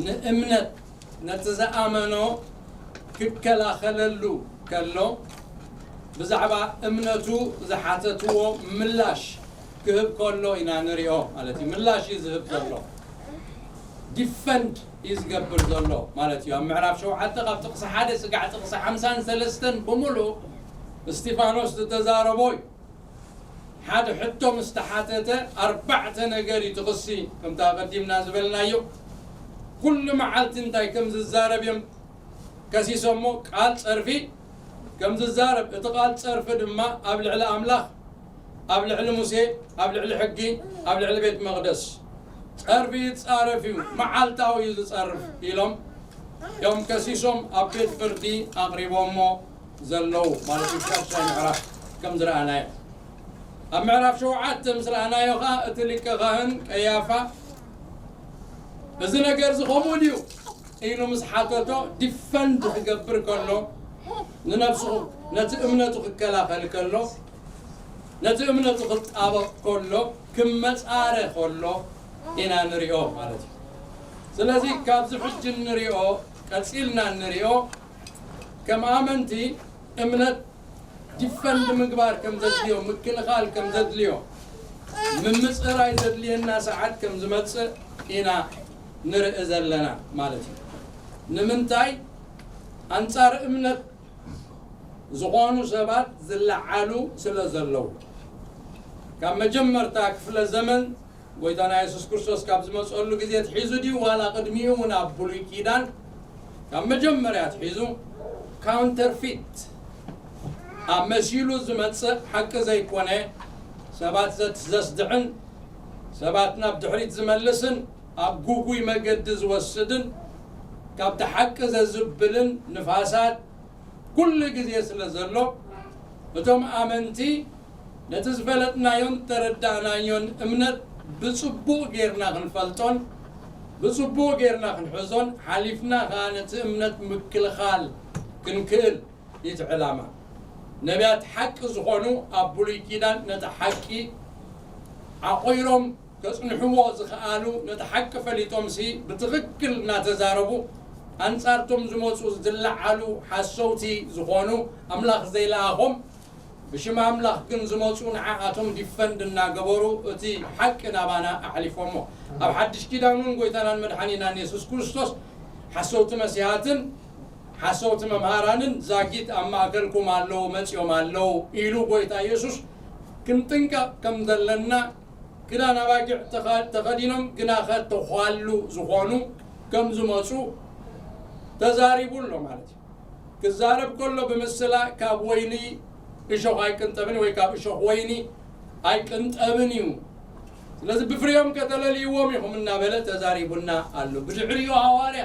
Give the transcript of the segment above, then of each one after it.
ንእምነት ነቲ ዝኣመኖ ክከላኸለሉ ከሎ፣ ብዛዕባ እምነቱ ዝሓተትዎ ምላሽ ክህብ ከሎ ኢና ንሪኦ ማለት እዩ። ምላሽ እዩ ዝህብ ዘሎ፣ ዲፈንድ እዩ ዝገብር ዘሎ ማለት እዩ። ኣብ ምዕራፍ ሸውዓተ ካብ ጥቕሲ ሓደ ስጋዕ ጥቕሲ ሓምሳን ሰለስተን ብምሉእ እስጢፋኖስ ዝተዛረቦ እዩ። ሓደ ሕቶ ምስ ተሓተተ ኣርባዕተ ነገር እዩ ትኽሲ፣ ከምቲ ኣቐዲምና ዝበልናዮ። ኩሉ መዓልቲ እንታይ ከም ዝዛረብ እዮም ከሲሶሞ፣ ቃል ጸርፊ ከም ዝዛረብ፣ እቲ ቃል ጸርፊ ድማ ኣብ ልዕሊ ኣምላኽ፣ ኣብ ልዕሊ ሙሴ፣ ኣብ ልዕሊ ሕጊ፣ ኣብ ልዕሊ ቤት መቕደስ ጸርፊ ይጻረፍ እዩ፣ መዓልታዊ እዩ ዝጸርፍ ኢሎም እዮም ከሲሶም ኣብ ቤት ፍርዲ ኣቕሪቦሞ ዘለዉ ማለት እዩ። ሻድሻይ ምዕራፍ ከም ዝረኣናዮ፣ ኣብ ምዕራፍ ሸውዓተ ምስ ረኣናዮ ኸኣ እቲ ሊቀ ካህን ቀያፋ እዚ ነገር እዚ ከምኡ ድዩ ኢሉ ምስ ሓተቶ፣ ዲፈንድ ክገብር ከሎ፣ ንነብሱ፣ ነቲ እምነቱ ክከላኸል ከሎ፣ ነቲ እምነቱ ክጣበቕ ከሎ፣ ክመጻረ ከሎ ኢና ንሪኦ ማለት እዩ። ስለዚ ካብዚ ሕጂ እንሪኦ፣ ቀጺልና እንሪኦ፣ ከም ኣመንቲ እምነት ዲፈንድ ምግባር ከም ዘድልዮ፣ ምክልኻል ከም ዘድልዮ፣ ምምጽራይ ዘድልየና ሰዓት ከም ዝመጽእ ኢና ንርኢ ዘለና ማለት እዩ። ንምንታይ? ኣንጻር እምነት ዝኾኑ ሰባት ዝለዓሉ ስለ ዘለዉ። ካብ መጀመርታ ክፍለ ዘመን ጎይታና የሱስ ክርስቶስ ካብ ዝመጸሉ ግዜ ኣትሒዙ ድዩ፣ ዋላ ቅድሚኡ እውን ኣብ ብሉይ ኪዳን ካብ መጀመርያ ኣትሒዙ ካውንተርፊት፣ ኣብ መሲሉ ዝመጽእ ሓቂ ዘይኮነ፣ ሰባት ዘት-፣ ዘስድዕን ሰባት ናብ ድሕሪት ዝመልስን ኣብ ጉጉይ መገዲ ዝወስድን ካብቲ ሓቂ ዘዝብልን ንፋሳት ኩሉ ግዜ ስለ ዘሎ፣ እቶም ኣመንቲ ነቲ ዝፈለጥናዮን ተረዳእናዮን እምነት ብጽቡቕ ጌርና ክንፈልጦን ብጽቡቕ ጌርና ክንሕዞን፣ ሓሊፍና ኸኣ ነቲ እምነት ምክልኻል ክንክእል እዩ እቲ ዕላማ። ነቢያት ሓቂ ዝኾኑ ኣብ ብሉይ ኪዳን ነቲ ሓቂ ዓቑሮም ከጽንሕዎ ዝኸኣሉ፣ ነቲ ሓቂ ፈሊጦምሲ ብትኽክል እናተዛረቡ፣ ኣንጻርቶም ዝመጹ ዝለዓሉ ሓሰውቲ ዝኾኑ፣ ኣምላኽ ዘይለኣኾም፣ ብሽም ኣምላኽ ግን ዝመጹ ንዓኣቶም ዲፈንድ እናገበሩ እቲ ሓቂ ናባና ኣሕሊፎሞ። ኣብ ሓድሽ ኪዳን እውን ጎይታናን መድሓኒናን የሱስ ክርስቶስ ሓሰውቲ መሲሓትን ሓሰውቲ መምሃራንን ዛጊት ኣብ ማእከልኩም ኣለዉ፣ መጺኦም ኣለዉ ኢሉ ጎይታ የሱስ ክንጥንቀቕ ከም ዘለና፣ ክዳን ኣባጊዕ ተኸ-፣ ተኸዲኖም ግናኸ ተዃሉ ዝኾኑ ከም ዝመጹ ተዛሪቡ ኣሎ ማለት እዩ። ክዛረብ ከሎ ብምስላ ካብ ወይኒ እሾኽ ኣይቅንጠብን ወይ ካብ እሾኽ ወይኒ ኣይቅንጠብን እዩ። ስለዚ ብፍሬኦም ከተለልይዎም ኢኹም እናበለ ተዛሪቡና ኣሎ። ብድሕሪኡ ሃዋርያ፣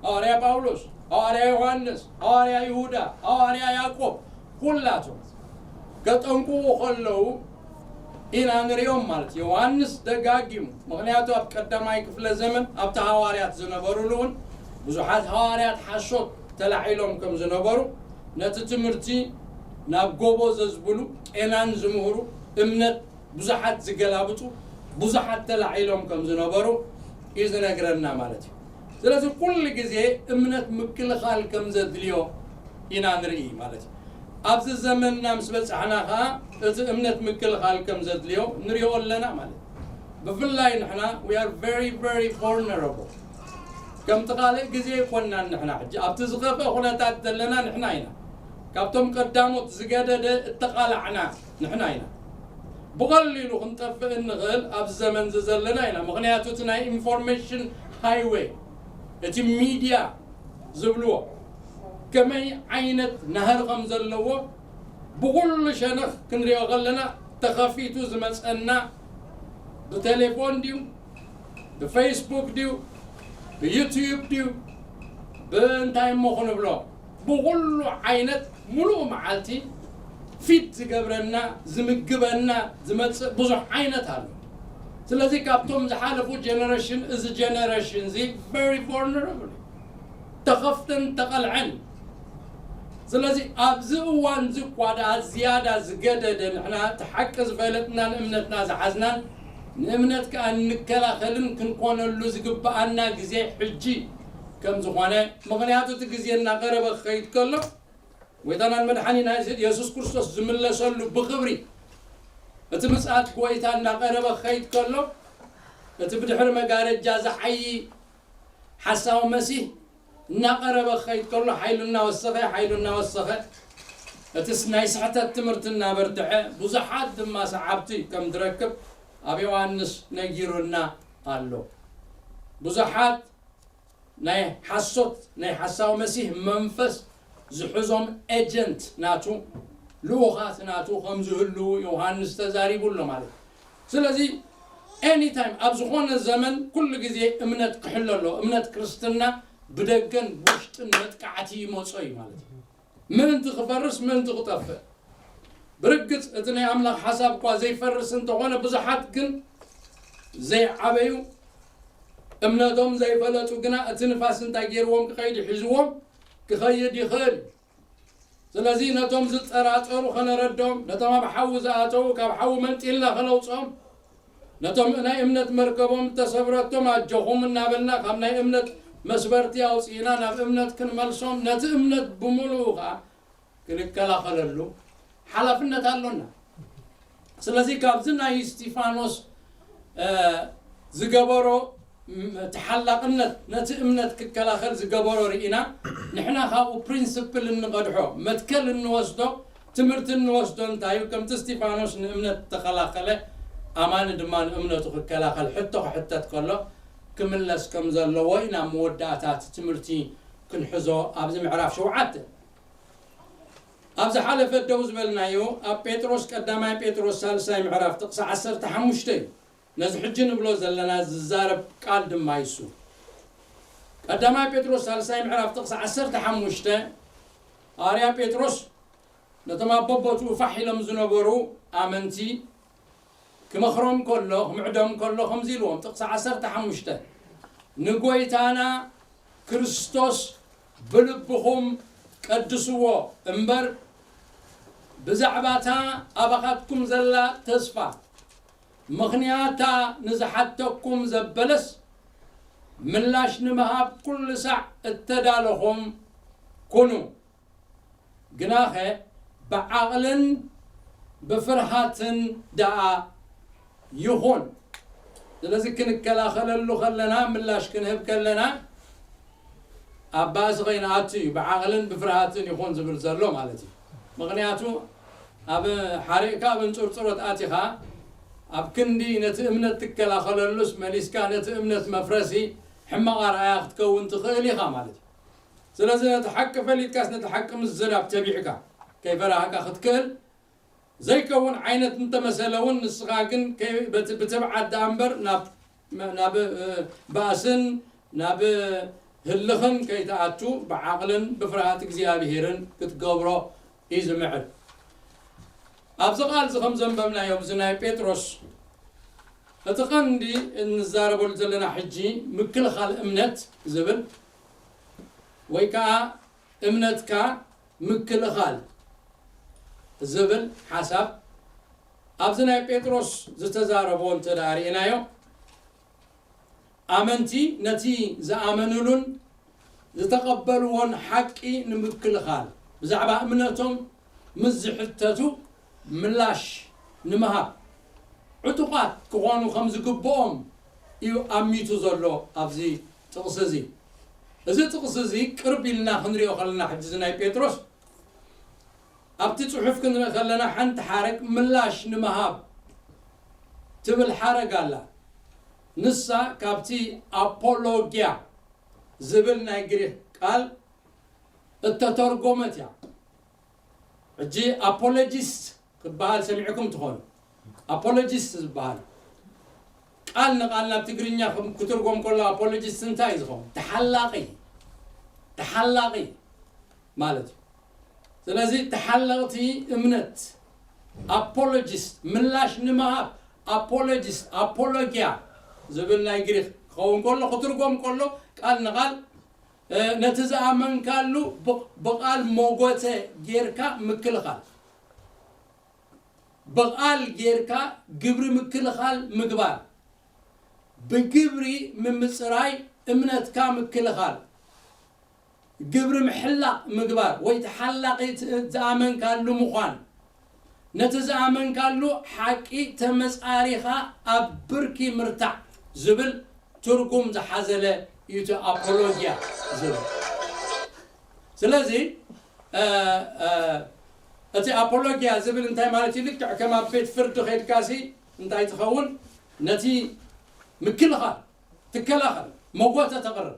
ሃዋርያ ጳውሎስ፣ ሃዋርያ ዮሃንስ፣ ሃዋርያ ይሁዳ፣ ሃዋርያ ያዕቆብ፣ ኩላቶም ከጠንቅቑ ከለዉ ኢና ንሪኦም ማለት እዩ። ዮሃንስ ደጋጊሙ፣ ምኽንያቱ ኣብ ቀዳማይ ክፍለ ዘመን ኣብቲ ሃዋርያት ዝነበሩሉ እውን ብዙሓት ሃዋርያት ሓሶት ተላዒሎም ከም ዝነበሩ፣ ነቲ ትምህርቲ ናብ ጎቦ ዘዝብሉ፣ ቄናን ዝምህሩ፣ እምነት ብዙሓት ዝገላብጡ ብዙሓት ተላዒሎም ከም ዝነበሩ እዩ ዝነግረና ማለት እዩ። ስለዚ ኩሉ ግዜ እምነት ምክልኻል ከም ዘድልዮ ኢና ንርኢ ማለት እዩ። ኣብዚ ዘመንና ምስ በጻሕና ኸኣ እቲ እምነት ምክልኻል ከም ዘድልዮ ንሪኦ ኣለና ማለት እዩ። ብፍላይ ንሕና we are very very vulnerable። ከምቲ ካልእ ግዜ ኣይኮንናን ንሕና። ሕጂ ኣብቲ ዝኸፍአ ኩነታት ዘለና ንሕና ኢና። ካብቶም ቀዳሞት ዝገደደ እተቓላዕና ንሕና ኢና። ብቐሊሉ ክንጠፍእ እንኽእል ኣብዚ ዘመን እዚ ዘለና ኢና። ምኽንያቱ እቲ ናይ ኢንፎርሜሽን ሃይወይ፣ እቲ ሚድያ ዝብልዎ ከመይ ዓይነት ናህሪ ከም ዘለዎ ብኹሉ ሸነኽ ክንሪኦ ከለና ተኸፊቱ ዝመጸና ብቴሌፎን ድዩ፣ ብፌስቡክ ድዩ፣ ብዩቱብ ድዩ፣ ብእንታይ እሞ ክንብሎ፣ ብኹሉ ዓይነት ሙሉእ መዓልቲ ፊድ ዝገብረና፣ ዝምግበና፣ ዝመጽእ ብዙሕ ዓይነት ኣሎ። ስለዚ ካብቶም ዝሓለፉ ጀነሬሽን፣ እዚ ጀነሬሽን እዚ very vulnerable እዩ። ተኸፍተን ተቐልዐን። ስለዚ ኣብዚ እዋን እዚ እኳ ደኣ ዝያዳ ዝገደደ ንሕና እቲ ሓቂ ዝፈለጥናን እምነትና ዝሓዝናን ንእምነት ከኣ እንከላኸልን ክንኮነሉ ዝግብኣና ግዜ ሕጂ ከም ዝኾነ፣ ምኽንያቱ እቲ ግዜ እናቐረበ ክኸይድ ከሎ፣ ጎይታናን መድሓኒና የሱስ ክርስቶስ ዝምለሰሉ ብኽብሪ፣ እቲ ምጽኣት ጎይታ እናቐረበ ክኸይድ ከሎ፣ እቲ ብድሕሪ መጋረጃ ዝዓዪ ሓሳዊ መሲህ እናቐረበ ክኸይድ ከሎ፣ ሓይሉ እናወሰኸ፣ ሓይሉ እናወሰኸ፣ እቲ ናይ ስሕተት ትምህርቲ እናበርትዐ፣ ብዙሓት ድማ ሰዓብቲ ከም ዝረክብ ኣብ ዮሃንስ ነጊሩና ኣሎ። ብዙሓት ናይ ሓሶት፣ ናይ ሓሳዊ መሲህ መንፈስ ዝሕዞም ኤጀንት ናቱ፣ ልኡኻት ናቱ ከም ዝህልዉ ዮሃንስ ተዛሪቡ ኣሎ ማለት እዩ። ስለዚ ኤኒታይም፣ ኣብ ዝኾነ ዘመን ኩሉ ግዜ እምነት ክሕሎ ኣሎ። እምነት ክርስትና ብደገን ብውሽጥን መጥቃዕቲ ይመጾ እዩ ማለት እዩ። ምእንቲ ክፈርስ፣ ምእንቲ ክጠፍእ። ብርግጽ እቲ ናይ ኣምላኽ ሓሳብ እኳ ዘይፈርስ እንተኾነ፣ ብዙሓት ግን ዘይዓበዩ፣ እምነቶም ዘይፈለጡ ግና፣ እቲ ንፋስ እንታይ ገይርዎም ክኸይድ፣ ሒዝዎም ክኸይድ ይኽእል። ስለዚ ነቶም ዝጠራጠሩ ከነረድኦም፣ ነቶም ኣብ ሓዊ ዝኣተዉ ካብ ሓዊ መንጢልና ከነውፅኦም፣ ነቶም ናይ እምነት መርከቦም እተሰብረቶም ኣጆኹም እናበልና ካብ ናይ እምነት መስበርቲ ኣውፅእና ናብ እምነት ክንመልሶም፣ ነቲ እምነት ብምሉኡ ከዓ ክንከላኸለሉ ሓላፍነት ኣሎና። ስለዚ ካብዚ ናይ እስጢፋኖስ፣ እ፣ ዝገበሮ፣ ም-፣ ተሓላቕነት፣ ነቲ እምነት ክከላኸል ዝገበሮ ርኢና፣ ንሕና ካብኡ ፕሪንስፕል እንቐድሖ፣ መትከል እንወስዶ፣ ትምህርቲ እንወስዶ እንታይ እዩ? ከምቲ እስጢፋኖስ ንእምነት እተኸላኸለ፣ ኣማኒ ድማ ንእምነቱ ክከላኸል ሕቶ ክሕተት ከሎ ክምለስ ከም ዘለዎ ኢና ኣብ መወዳእታ እቲ ትምህርቲ ክንሕዞ ኣብዚ ምዕራፍ ሸውዓተ። ኣብ ዝሓለፈ ደው ዝበልናዮ ኣብ ጴጥሮስ፣ ቀዳማይ ጴጥሮስ ሳልሳይ ምዕራፍ ጥቕሲ ዓሰርተ ሓሙሽተ እዩ። ነዚ ሕጂ ንብሎ ዘለና ዝዛረብ ቃል ድማ ይሱ። ቀዳማይ ጴጥሮስ ሳልሳይ ምዕራፍ ጥቕሲ ዓሰርተ ሓሙሽተ፣ ሃዋርያ ጴጥሮስ ነቶም ኣብ በቦትኡ ፋሕ ኢሎም ዝነበሩ ኣመንቲ ክመኽሮም ከሎ፣ ክምዕዶም ከሎ ከምዚ ኢልዎም፣ ጥቕሲ ዓሰርተ ሓሙሽተ፣ "ንጎይታና ክርስቶስ ብልብኹም ቀድስዎ እምበር፣ ብዛዕባታ ኣባኻትኩም ዘላ ተስፋ ምኽንያታ ንዝሓተኩም ዘበለስ ምላሽ ንምሃብ ኩሉ ሳዕ እተዳለኹም ኩኑ። ግናኸ ብዓቕልን ብፍርሃትን ደኣ ይኹን።" ስለዚ ክንከላኸለሉ ከለና፣ ምላሽ ክንህብ ከለና፣ ኣብ ባእሲ ከይንኣቱ እዩ፣ ብዓቕልን ብፍርሃትን ይኹን ዝብል ዘሎ ማለት እዩ። ምኽንያቱ ኣብ ሓሪቕካ ኣብ እንፅርፅሮት ኣቲኻ፣ ኣብ ክንዲ ነቲ እምነት ትከላኸለሉስ፣ መሊስካ ነቲ እምነት መፍረሲ ሕማቕ ኣርኣያ ክትከውን ትኽእል ኢኻ ማለት እዩ። ስለዚ ነቲ ሓቂ ፈሊጥካስ፣ ነቲ ሓቂ ምዝራብ ተቢዕካ፣ ከይፈራህካ ክትክእል ዘይከውን ዓይነት እንተመሰለ እውን፣ ንስኻ ግን ከይ-፣ በቲ-፣ ብትብዓት ደኣ እምበር ናብ፣ ናብ፣ እ፣ ባእስን ናብ ህልኽን ከይትኣቱ፣ ብዓቕልን ብፍርሃት እግዚኣብሄርን ክትገብሮ እዩ ዝምዕድ። ኣብዚ ቃል እዚ ከም ዘንበብናዮ፣ ኣብዚ ናይ ጴጥሮስ፣ እቲ ቀንዲ እንዛረበሉ ዘለና ሕጂ ምክልኻል እምነት ዝብል፣ ወይ ከዓ እምነትካ ምክልኻል ዝብል ሓሳብ ኣብዚ ናይ ጴጥሮስ ዝተዛረቦ እንተ ደኣ ርኢናዮ፣ ኣመንቲ ነቲ ዝኣመኑሉን ዝተቐበልዎን ሓቂ ንምክልኻል፣ ብዛዕባ እምነቶም ምስ ዝሕተቱ ምላሽ ንምሃብ፣ ዕጡቓት ክኾኑ ከም ዝግብኦም እዩ ኣሚቱ ዘሎ ኣብዚ ጥቕሲ እዚ። እዚ ጥቕሲ እዚ ቅርብ ኢልና ክንሪኦ ከለና፣ ሕጂ እዚ ናይ ጴጥሮስ፣ ኣብቲ ጽሑፍ ክንርኢ ከለና፣ ሓንቲ ሓረግ ምላሽ ንምሃብ ትብል ሓረግ ኣላ። ንሳ ካብቲ ኣፖሎጊያ ዝብል ናይ ግሪክ ቃል እተተርጎመት እያ። ሕጂ ኣፖሎጂስት ክበሃል ሰሚዕኩም ትኾኑ። ኣፖሎጂስት ዝበሃል ቃል ንቓል ናብ ትግርኛ ክም-፣ ክትርጎም ከሎ፣ ኣፖሎጂስት እንታይ እዩ ዝኸውን? ተሓላቒ፣ ተሓላቒ ማለት እዩ። ስለዚ ተሓለቕቲ እምነት፣ ኣፖሎጂስት፣ ምላሽ ንምሃብ፣ ኣፖሎጂስት፣ ኣፖሎጊያ ዝብል ናይ ግሪክ ክኸውን ከሎ፣ ክትርጎም ከሎ፣ ቃል ንቓል፣ እ፣ ነቲ ዝኣመንካሉ ብ-፣ ብቓል መጎተ ጌርካ ምክልኻል። ብቓል ጌርካ ግብሪ ምክልኻል ምግባር፣ ብግብሪ ምምጽራይ እምነትካ ምክልኻል፣ ግብሪ ምሕላቕ ምግባር ወይ ተሓላቒ እቲ ዝኣመንካሉ ምዃን፣ ነቲ ዝኣመንካሉ ሓቂ ተመጻሪኻ ኣብ ብርኪ ምርታዕ ዝብል ትርጉም ዝሓዘለ እዩ እቲ ኣፖሎጊያ ዝብል። ስለዚ እቲ ኣፖሎጊያ ዝብል እንታይ ማለት እዩ? ልክዕ ከም ኣብ ቤት ፍርዲ ከይድካሲ እንታይ ትኸውን? ነቲ ምክልኻል ትከላኸል፣ መጎተ ተቕርብ፣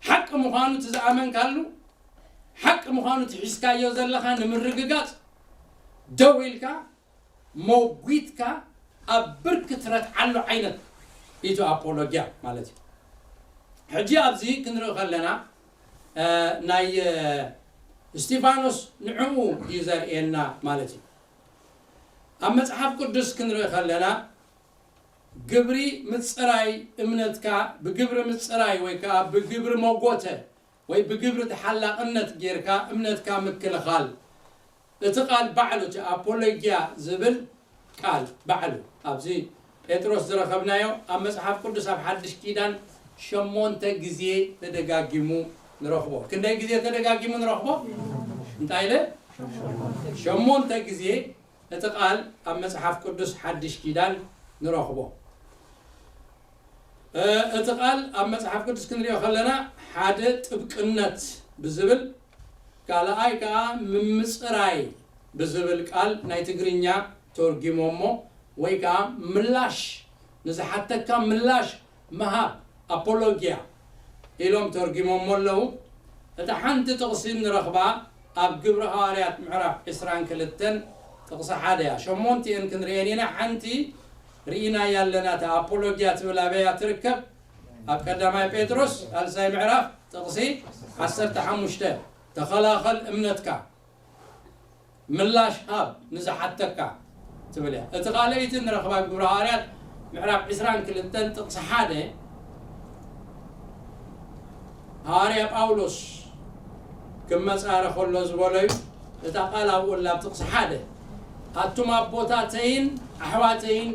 ሓቂ ምዃኑ እቲ ዝኣመንካሉ፣ ሓቂ ምዃኑ እቲ ሒዝካዮ ዘለኻ ንምርግጋጽ ደው ኢልካ መጒትካ ኣብ ብርኪ ትረትዓሉ ዓይነት እዩ ኣፖሎጊያ ማለት እዩ። ሕጂ ኣብዚ ክንርኢ ከለና ናይ እስጢፋኖስ ንዕኡ እዩ ዘርእየና ማለት እዩ። ኣብ መጽሓፍ ቅዱስ ክንርኢ ከለና ግብሪ ምጽራይ እምነትካ ብግብሪ ምጽራይ ወይ ከዓ ብግብሪ መጎተ ወይ ብግብሪ ተሓላቕነት ጌርካ እምነትካ ምክልኻል። እቲ ቃል ባዕሉ እቲ ኣፖሎጊያ ዝብል ቃል ባዕሉ ኣብዚ ጴጥሮስ ዝረኸብናዮ ኣብ መጽሓፍ ቅዱስ ኣብ ሓድሽ ኪዳን ሸሞንተ ግዜ ተደጋጊሙ ንረኽቦ። ክንደይ ግዜ ተደጋጊሙ ንረኽቦ? እንታይ ኢለ? ሸሞንተ ግዜ እቲ ቃል ኣብ መጽሓፍ ቅዱስ ሓድሽ ኪዳን ንረኽቦ። እቲ ቃል ኣብ መጽሓፍ ቅዱስ ክንሪኦ ከለና ሓደ ጥብቅነት ብዝብል፣ ካልኣይ ከዓ ምምጽራይ ብዝብል ቃል ናይ ትግርኛ ተርጊሞሞ፣ ወይ ከዓ ምላሽ፣ ንዝሓተካ ምላሽ ምሃብ ኣፖሎጊያ ኢሎም ተርጊሞሞ ኣለዉ። እታ ሓንቲ ጥቕሲ ንረኽባ ኣብ ግብሪ ሃዋርያት ምዕራፍ ዕስራን ክልተን ጥቕሲ ሓደ እያ። ሸሞንቲኤን ክንርእየን ኢና። ሓንቲ ርኢናያ ኣለና። እታ ኣፖሎጊያ ትብል ኣበያ ትርከብ? ኣብ ቀዳማይ ጴጥሮስ ሳልሳይ ምዕራፍ ጥቕሲ ዓሰርተ ሓሙሽተ፣ ተኸላኸል እምነትካ። ምላሽ ሃብ ንዝሓተካ ትብል እያ። እቲ ካልኣይቲ ንረኽባ ግብረ ሃዋርያት ምዕራፍ ዕስራን ክልተን ጥቕሲ ሓደ፣ ሃዋርያ ጳውሎስ ክመጻረ ከሎ ዝበሎ እዩ። እታ ቃል ኣብኡ ኣላ ኣብ ጥቕሲ ሓደ፣ ኣቱም ኣቦታተይን ኣሕዋተይን፣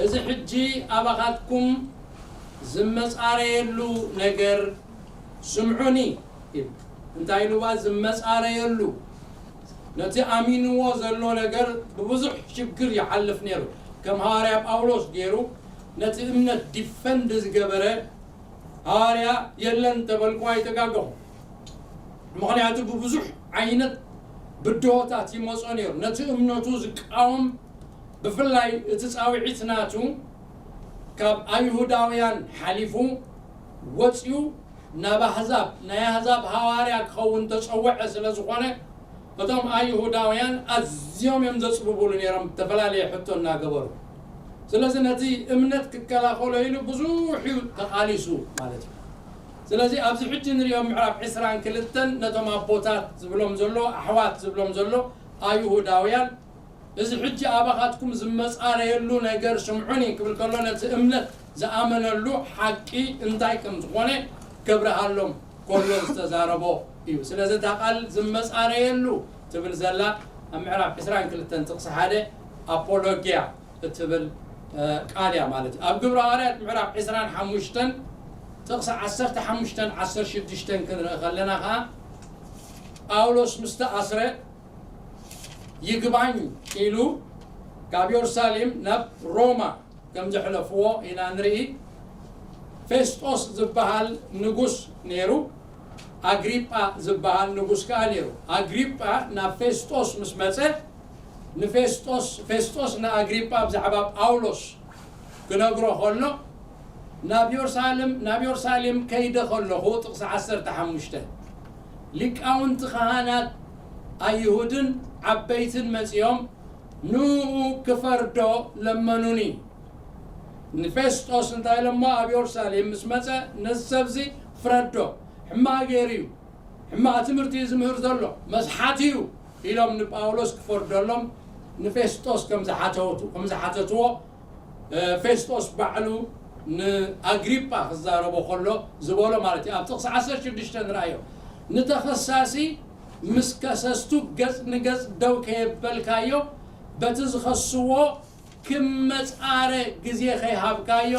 እዚ ሕጂ ኣባኻትኩም ዝመጻረየሉ ነገር ስምዑኒ ይብል። እንታይ ኢሉዋ? ዝመጻረየሉ። ነቲ ኣሚንዎ ዘሎ ነገር ብብዙሕ ሽግር ይሓልፍ ነይሩ። ከም ሃዋርያ ጳውሎስ ገይሩ ነቲ እምነት ዲፈንድ ዝገበረ ሃዋርያ የለን እንተበልኩ ኣይተጋገኹ። ምኽንያቱ ብብዙሕ ዓይነት ብድሆታት ይመጾ ነይሩ። ነቲ እምነቱ ዝቃወም፣ ብፍላይ እቲ ጻውዒት ናቱ ካብ ኣይሁዳውያን ሓሊፉ ወጺኡ ናብ ኣህዛብ፣ ናይ ኣህዛብ ሃዋርያ ክኸውን ተጸውዐ ስለ ዝኾነ፣ እቶም ኣይሁዳውያን ኣዝዮም እዮም ዘጽብቡሉ ነይሮም፣ ዝተፈላለየ ሕቶ እናገበሩ። ስለዚ ነቲ እምነት ክከላኸሎ ኢሉ ብዙሕ እዩ ተቓሊሱ ማለት እዩ። ስለዚ ኣብዚ ሕጂ ንሪኦ ምዕራፍ ዕስራን ክልተን ነቶም ኣቦታት ዝብሎም ዘሎ፣ ኣሕዋት ዝብሎም ዘሎ ኣይሁዳውያን፣ እዚ ሕጂ ኣባኻትኩም ዝመጻረየሉ ነገር ስምዑኒ ክብል ከሎ፣ ነቲ እምነት ዝኣመነሉ ሓቂ እንታይ ከም ዝኾነ ከብርሃሎም ከሎ ዝተዛረቦ እዩ። ስለዚ እታ ቃል ዝመጻረየሉ ትብል ዘላ ኣብ ምዕራፍ ዕስራን ክልተን ጥቕሲ ሓደ ኣፖሎጊያ እትብል፣ እ፣ ቃል እያ ማለት እዩ። ኣብ ግብረ ሃዋርያት ምዕራፍ ዕስራን ሓሙሽተን ጥቕሲ ዓሰርተ ሓሙሽተን ዓሰርተ ሽዱሽተን ክንርኢ ከለና ኸዓ፣ ጳውሎስ ምስ ተኣስረ ይግባኝ ኢሉ ካብ የሩሳሌም ናብ ሮማ ከም ዘሕለፍዎ ኢና ንርኢ። ፌስጦስ ዝበሃል ንጉስ ነይሩ፣ ኣግሪጳ ዝበሃል ንጉስ ከኣ ነይሩ። ኣግሪጳ ናብ ፌስጦስ ምስ መጸ፣ ንፌስጦስ፣ ፌስጦስ ንኣግሪጳ ብዛዕባ ጳውሎስ ክነግሮ ከሎ፣ ናብ የሩሳሌም፣ ናብ የሩሳሌም ከይደ ከለኹ፣ ጥቕሲ ዓሰርተ ሓሙሽተ፣ ሊቃውንቲ ካህናት ኣይሁድን ዓበይትን መጺኦም ንኡ ክፈርዶ ለመኑኒ። ንፌስጦስ እንታይ ኢሎሞ? ኣብ የሩሳሌም ምስ መጸ፣ ነዚ ሰብዚ ፍረዶ፣ ሕማቕ ገይሩ እዩ፣ ሕማቕ ትምህርቲ እዩ ዝምህር ዘሎ፣ መስሓት እዩ ኢሎም ንጳውሎስ ክፈርደሎም ንፌስጦስ ከም ዝሓተቱ-፣ ከም ዝሓተትዎ፣ እ፣ ፌስጦስ ባዕሉ ንኣግሪጳ ክዛረቦ ከሎ ዝበሎ ማለት እዩ። ኣብ ጥቕሲ ዓሰርተ ሽዱሽተ ንርኣዮ። ንተኸሳሲ ምስ ከሰስቱ ገጽ ንገጽ ደው ከየበልካዮ በቲ ዝኸስዎ ክመጻረ ግዜ ከይሃብካዮ፣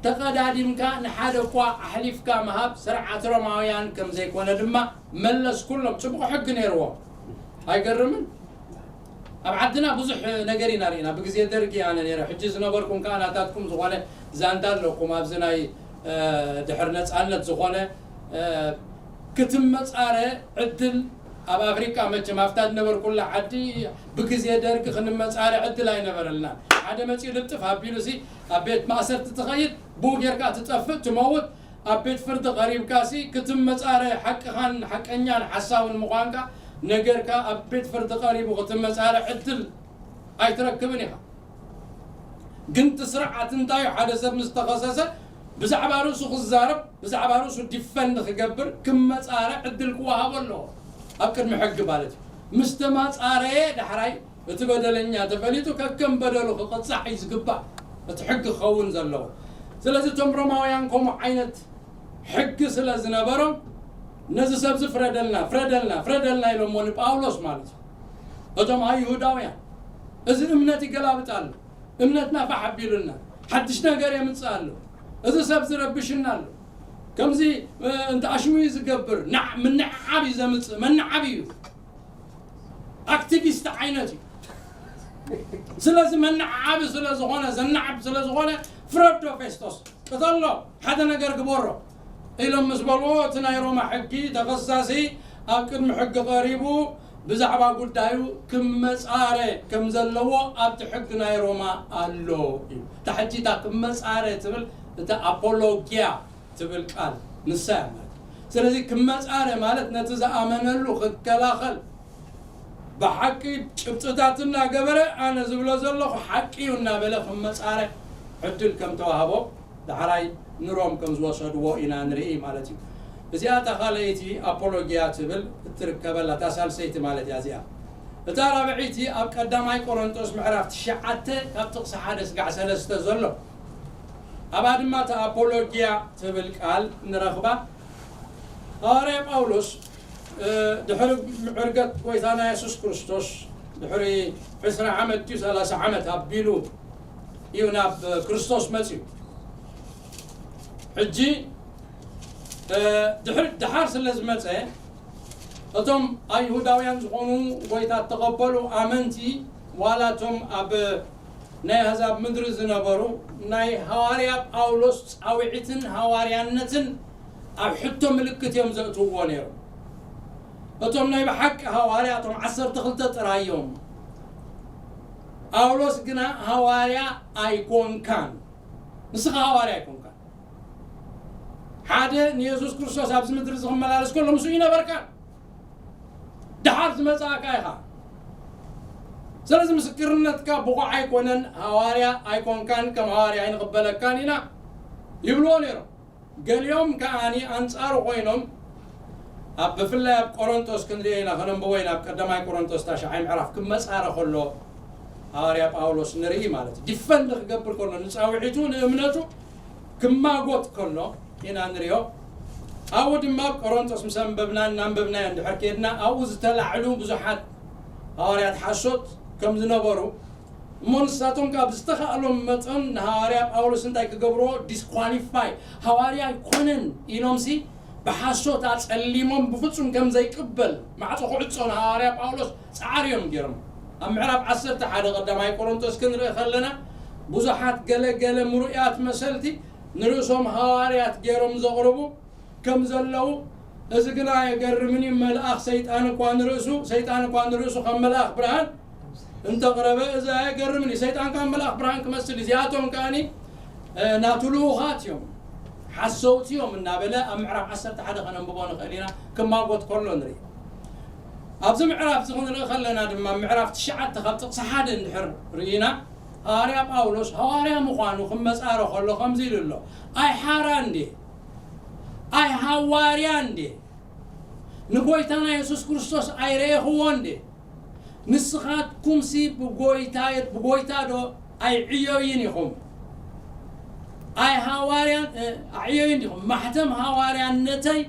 ተቐዳዲምካ ንሓደ እኳ ኣሕሊፍካ ምሃብ ስርዓት ሮማውያን ከም ዘይኮነ ድማ መለስኩሎም። ጽቡቕ ሕጊ ነይርዎም። ኣይገርምን? ኣብ ዓድና ብዙሕ ነገር ኢና ርኢና። ብግዜ ደርጊ ኣነ ነይረ። ሕጂ ዝነበርኩም ከኣ ናታትኩም ዝኾነ ዛንታ ኣለኩም። ኣብዚ ናይ፣ እ፣ ድሕሪ ነጻነት ዝኾነ፣ እ፣ ክትመጻረ ዕድል ኣብ ኣፍሪቃ መቸም ኣብታ ዝነበርኩላ ዓዲ ብግዜ ደርጊ ክንመጻረ ዕድል ኣይነበረልናን። ሓደ መጺኡ ልጥፍ ኣቢሉሲ ኣብ ቤት ማእሰርቲ ትኸይድ፣ ብኡ ጌርካ ትጠፍእ፣ ትመውት። ኣብ ቤት ፍርዲ ቀሪብካሲ ክትመጻረ ሓቅኻን ሓቀኛን ሓሳውን ምዃንካ ነገርካ ኣብ ቤት ፍርዲ ቀሪቡ ክትመጻረ ዕድል ኣይትረክብን ኢኻ። ግን እቲ ስርዓት እንታይ እዩ? ሓደ ሰብ ምስ ተኸሰሰ ብዛዕባ ርእሱ ክዛረብ፣ ብዛዕባ ርእሱ ዲፈንድ ክገብር፣ ክመጻረ ዕድል ክወሃቦ ኣለዎ። ኣብ ቅድሚ ሕጊ ማለት እዩ። ምስ ተማጻረየ ዳሕራይ እቲ በደለኛ ተፈሊጡ ከከም በደሉ ክቕጻዕ እዩ ዝግባእ። እቲ ሕጊ ክኸውን ዘለዎ። ስለዚ እቶም ሮማውያን ከምኡ ዓይነት ሕጊ ስለ ዝነበሮም ነዚ ሰብዚ ፍረደልና፣ ፍረደልና፣ ፍረደልና ኢሎሞ ንጳውሎስ ማለት እዩ። እቶም ኣይሁዳውያን እዚ እምነት ይገላብጥ ኣሎ። እምነትና ፋሕ ኣቢሉና፣ ሓድሽ ነገር የምጽእ ኣሎ። እዚ ሰብ ዝረብሽና ኣሎ። ከምዚ፣ እ፣ እንተ ኣሽሙዩ ዝገብር፣ ናዕ-፣ ምንዕዓብ እዩ ዘምጽእ፣ መነዓብ እዩ። ኣክቲቪስት ዓይነት እዩ። ስለዚ መነዓዓቢ ስለ ዝኾነ፣ ዘነዓብ ስለ ዝኾነ፣ ፍረዶ ፌስቶስ፣ ቅተሎ፣ ሓደ ነገር ግበሮ ኢሎም ምስ በልዎ፣ እቲ ናይ ሮማ ሕጊ ተኸሳሲ ኣብ ቅድሚ ሕጊ ቀሪቡ ብዛዕባ ጉዳዩ ክመጻረ ከም ዘለዎ ኣብቲ ሕጊ ናይ ሮማ ኣሎ እዩ። እታ ሕጂ እታ ክመጻረ ትብል፣ እታ ኣፖሎጊያ ትብል ቃል ንሳ እያ ማለት። ስለዚ ክመጻረ ማለት ነቲ ዝኣመነሉ ክከላኸል፣ ብሓቂ ጭብጥታት እናገበረ ኣነ ዝብሎ ዘለኹ ሓቂ እዩ እናበለ ክመጻረ ዕድል ከም ተዋህቦ ዳሕራይ ንሮም ከም ዝወሰድዎ ኢና ንርኢ ማለት እዩ። እዚኣ እታ ካልኣይቲ ኣፖሎጊያ ትብል እትርከበላ እታ ሳልሰይቲ ማለት እያ እዚኣ። እታ ራብዐይቲ ኣብ ቀዳማይ ቆሮንጦስ ምዕራፍ ትሽዓተ ካብ ጥቕሲ ሓደ ስጋዕ ሰለስተ ዘሎ ኣብኣ ድማ እታ ኣፖሎጊያ ትብል ቃል ንረኽባ። ሃዋርያ ጳውሎስ፣ እ፣ ድሕሪ ዕርገት ጎይታና የሱስ ክርስቶስ ድሕሪ ዕስራ ዓመት ድዩ ሰላሳ ዓመት ኣቢሉ እዩ ናብ ክርስቶስ መጺኡ። ሕጂ፣ እ፣ ድሕሪ፣ ደሓር ስለ ዝመጸ፣ እቶም ኣይሁዳውያን ዝኾኑ ጎይታ እተቐበሉ ኣመንቲ፣ ዋላ እቶም ኣብ ናይ ኣህዛብ ምድሪ ዝነበሩ፣ ናይ ሃዋርያ ጳውሎስ ጻውዒትን ሃዋርያነትን ኣብ ሕቶ ምልክት እዮም ዘእትውዎ ነይሮም። እቶም ናይ ብሓቂ ሃዋርያ፣ እቶም ዓሰርተ ክልተ ጥራይ እዮም። ጳውሎስ ግና ሃዋርያ ኣይኮንካን። ንስኻ ሃዋርያ ኣይኮንካን። ሓደ ንየሱስ ክርስቶስ ኣብዚ ምድሪ እዚ ክመላለስ ከሎ ምስኡ ይነበርካ። ደሓር ዝመጻእካ ኢኻ። ስለዚ ምስክርነትካ ብቑዕ ኣይኮነን፣ ሃዋርያ ኣይኮንካን፣ ከም ሃዋርያ ኣይንቕበለካን ኢና ይብልዎ ነይሮም። ገሊኦም ከኣኒ ኣንጻሩ ኮይኖም፣ ኣብ ብፍላይ ኣብ ቆሮንቶስ ክንሪኦ ኢና፣ ከነንብቦ ኢና፣ ኣብ ቀዳማይ ቆሮንቶስ ታሽዓይ ምዕራፍ ክመጻረ ከሎ ሃዋርያ ጳውሎስ ንርኢ ማለት እዩ። ዲፈንድ ክገብር ከሎ፣ ንጻውዒቱ፣ ንእምነቱ ክማጎት ከሎ ኢና ንሪኦ። ኣብኡ ድማ ኣብ ቆሮንቶስ ምስ ኣንበብና፣ እናንበብናዮ እንድሕር ከድና፣ ኣብኡ ዝተላዕሉ ብዙሓት ሃዋርያት ሓሶት ከም ዝነበሩ፣ እሞ ንሳቶም ካብ ዝተኻእሎም መጠን ንሃዋርያ ጳውሎስ እንታይ ክገብርዎ? ዲስኳሊፋይ፣ ሃዋርያ ኣይኮነን ኢሎምሲ ብሓሶት ኣጸሊሞም ብፍጹም ከም ዘይቅበል ማዕጾ ክዕጾ ንሃዋርያ ጳውሎስ ጻዕሪ እዮም ገይሮም። ኣብ ምዕራፍ ዓሰርተ ሓደ ቀዳማይ ቆሮንቶስ ክንርኢ ከለና ብዙሓት ገለ ገለ ምሩያት መሰልቲ ንርእሶም ሃዋርያት ገይሮም ዘቕርቡ ከም ዘለዉ፣ እዚ ግና ኣየገርምን እዩ። መልኣኽ ሰይጣን እኳ ንርእሱ፣ ሰይጣን እኳ ንርእሱ ከም መልኣኽ ብርሃን እንተቕረበ፣ እዚ ኣየገርምን እዩ። ሰይጣን ካብ መልኣኽ ብርሃን ክመስል፣ እዚኣቶም ከኣኒ፣ እ፣ ናቱ ልኡኻት እዮም፣ ሓሰውቲ እዮም እናበለ ኣብ ምዕራፍ ዓሰርተ ሓደ ከነንብቦ ንኽእል ኢና፣ ክማጎት ከሎ ንርኢ። ኣብዚ ምዕራፍ እዚ ክንርኢ ከለና ድማ፣ ምዕራፍ ትሽዓተ ካብ ጥቕሲ ሓደ እንድሕር ርኢና፣ ሃዋርያ ጳውሎስ ሃዋርያ ምዃኑ ክመጻረ ከሎ ከምዚ ኢሉ ኣሎ፣ ኣይ ሓራ እንዴ? ኣይ ሃዋርያ እንዴ? ንጎይታና የሱስ ክርስቶስ ኣይረኤኽዎ እንዴ? ንስኻትኩምሲ ብጎይታ፣ ብጎይታ ዶ ኣይዕዮይን ኢኹም? ኣይ ሃዋርያን፣ እ፣ ኣዕዮይን ዲኹም? ማሕተም ሃዋርያነተይ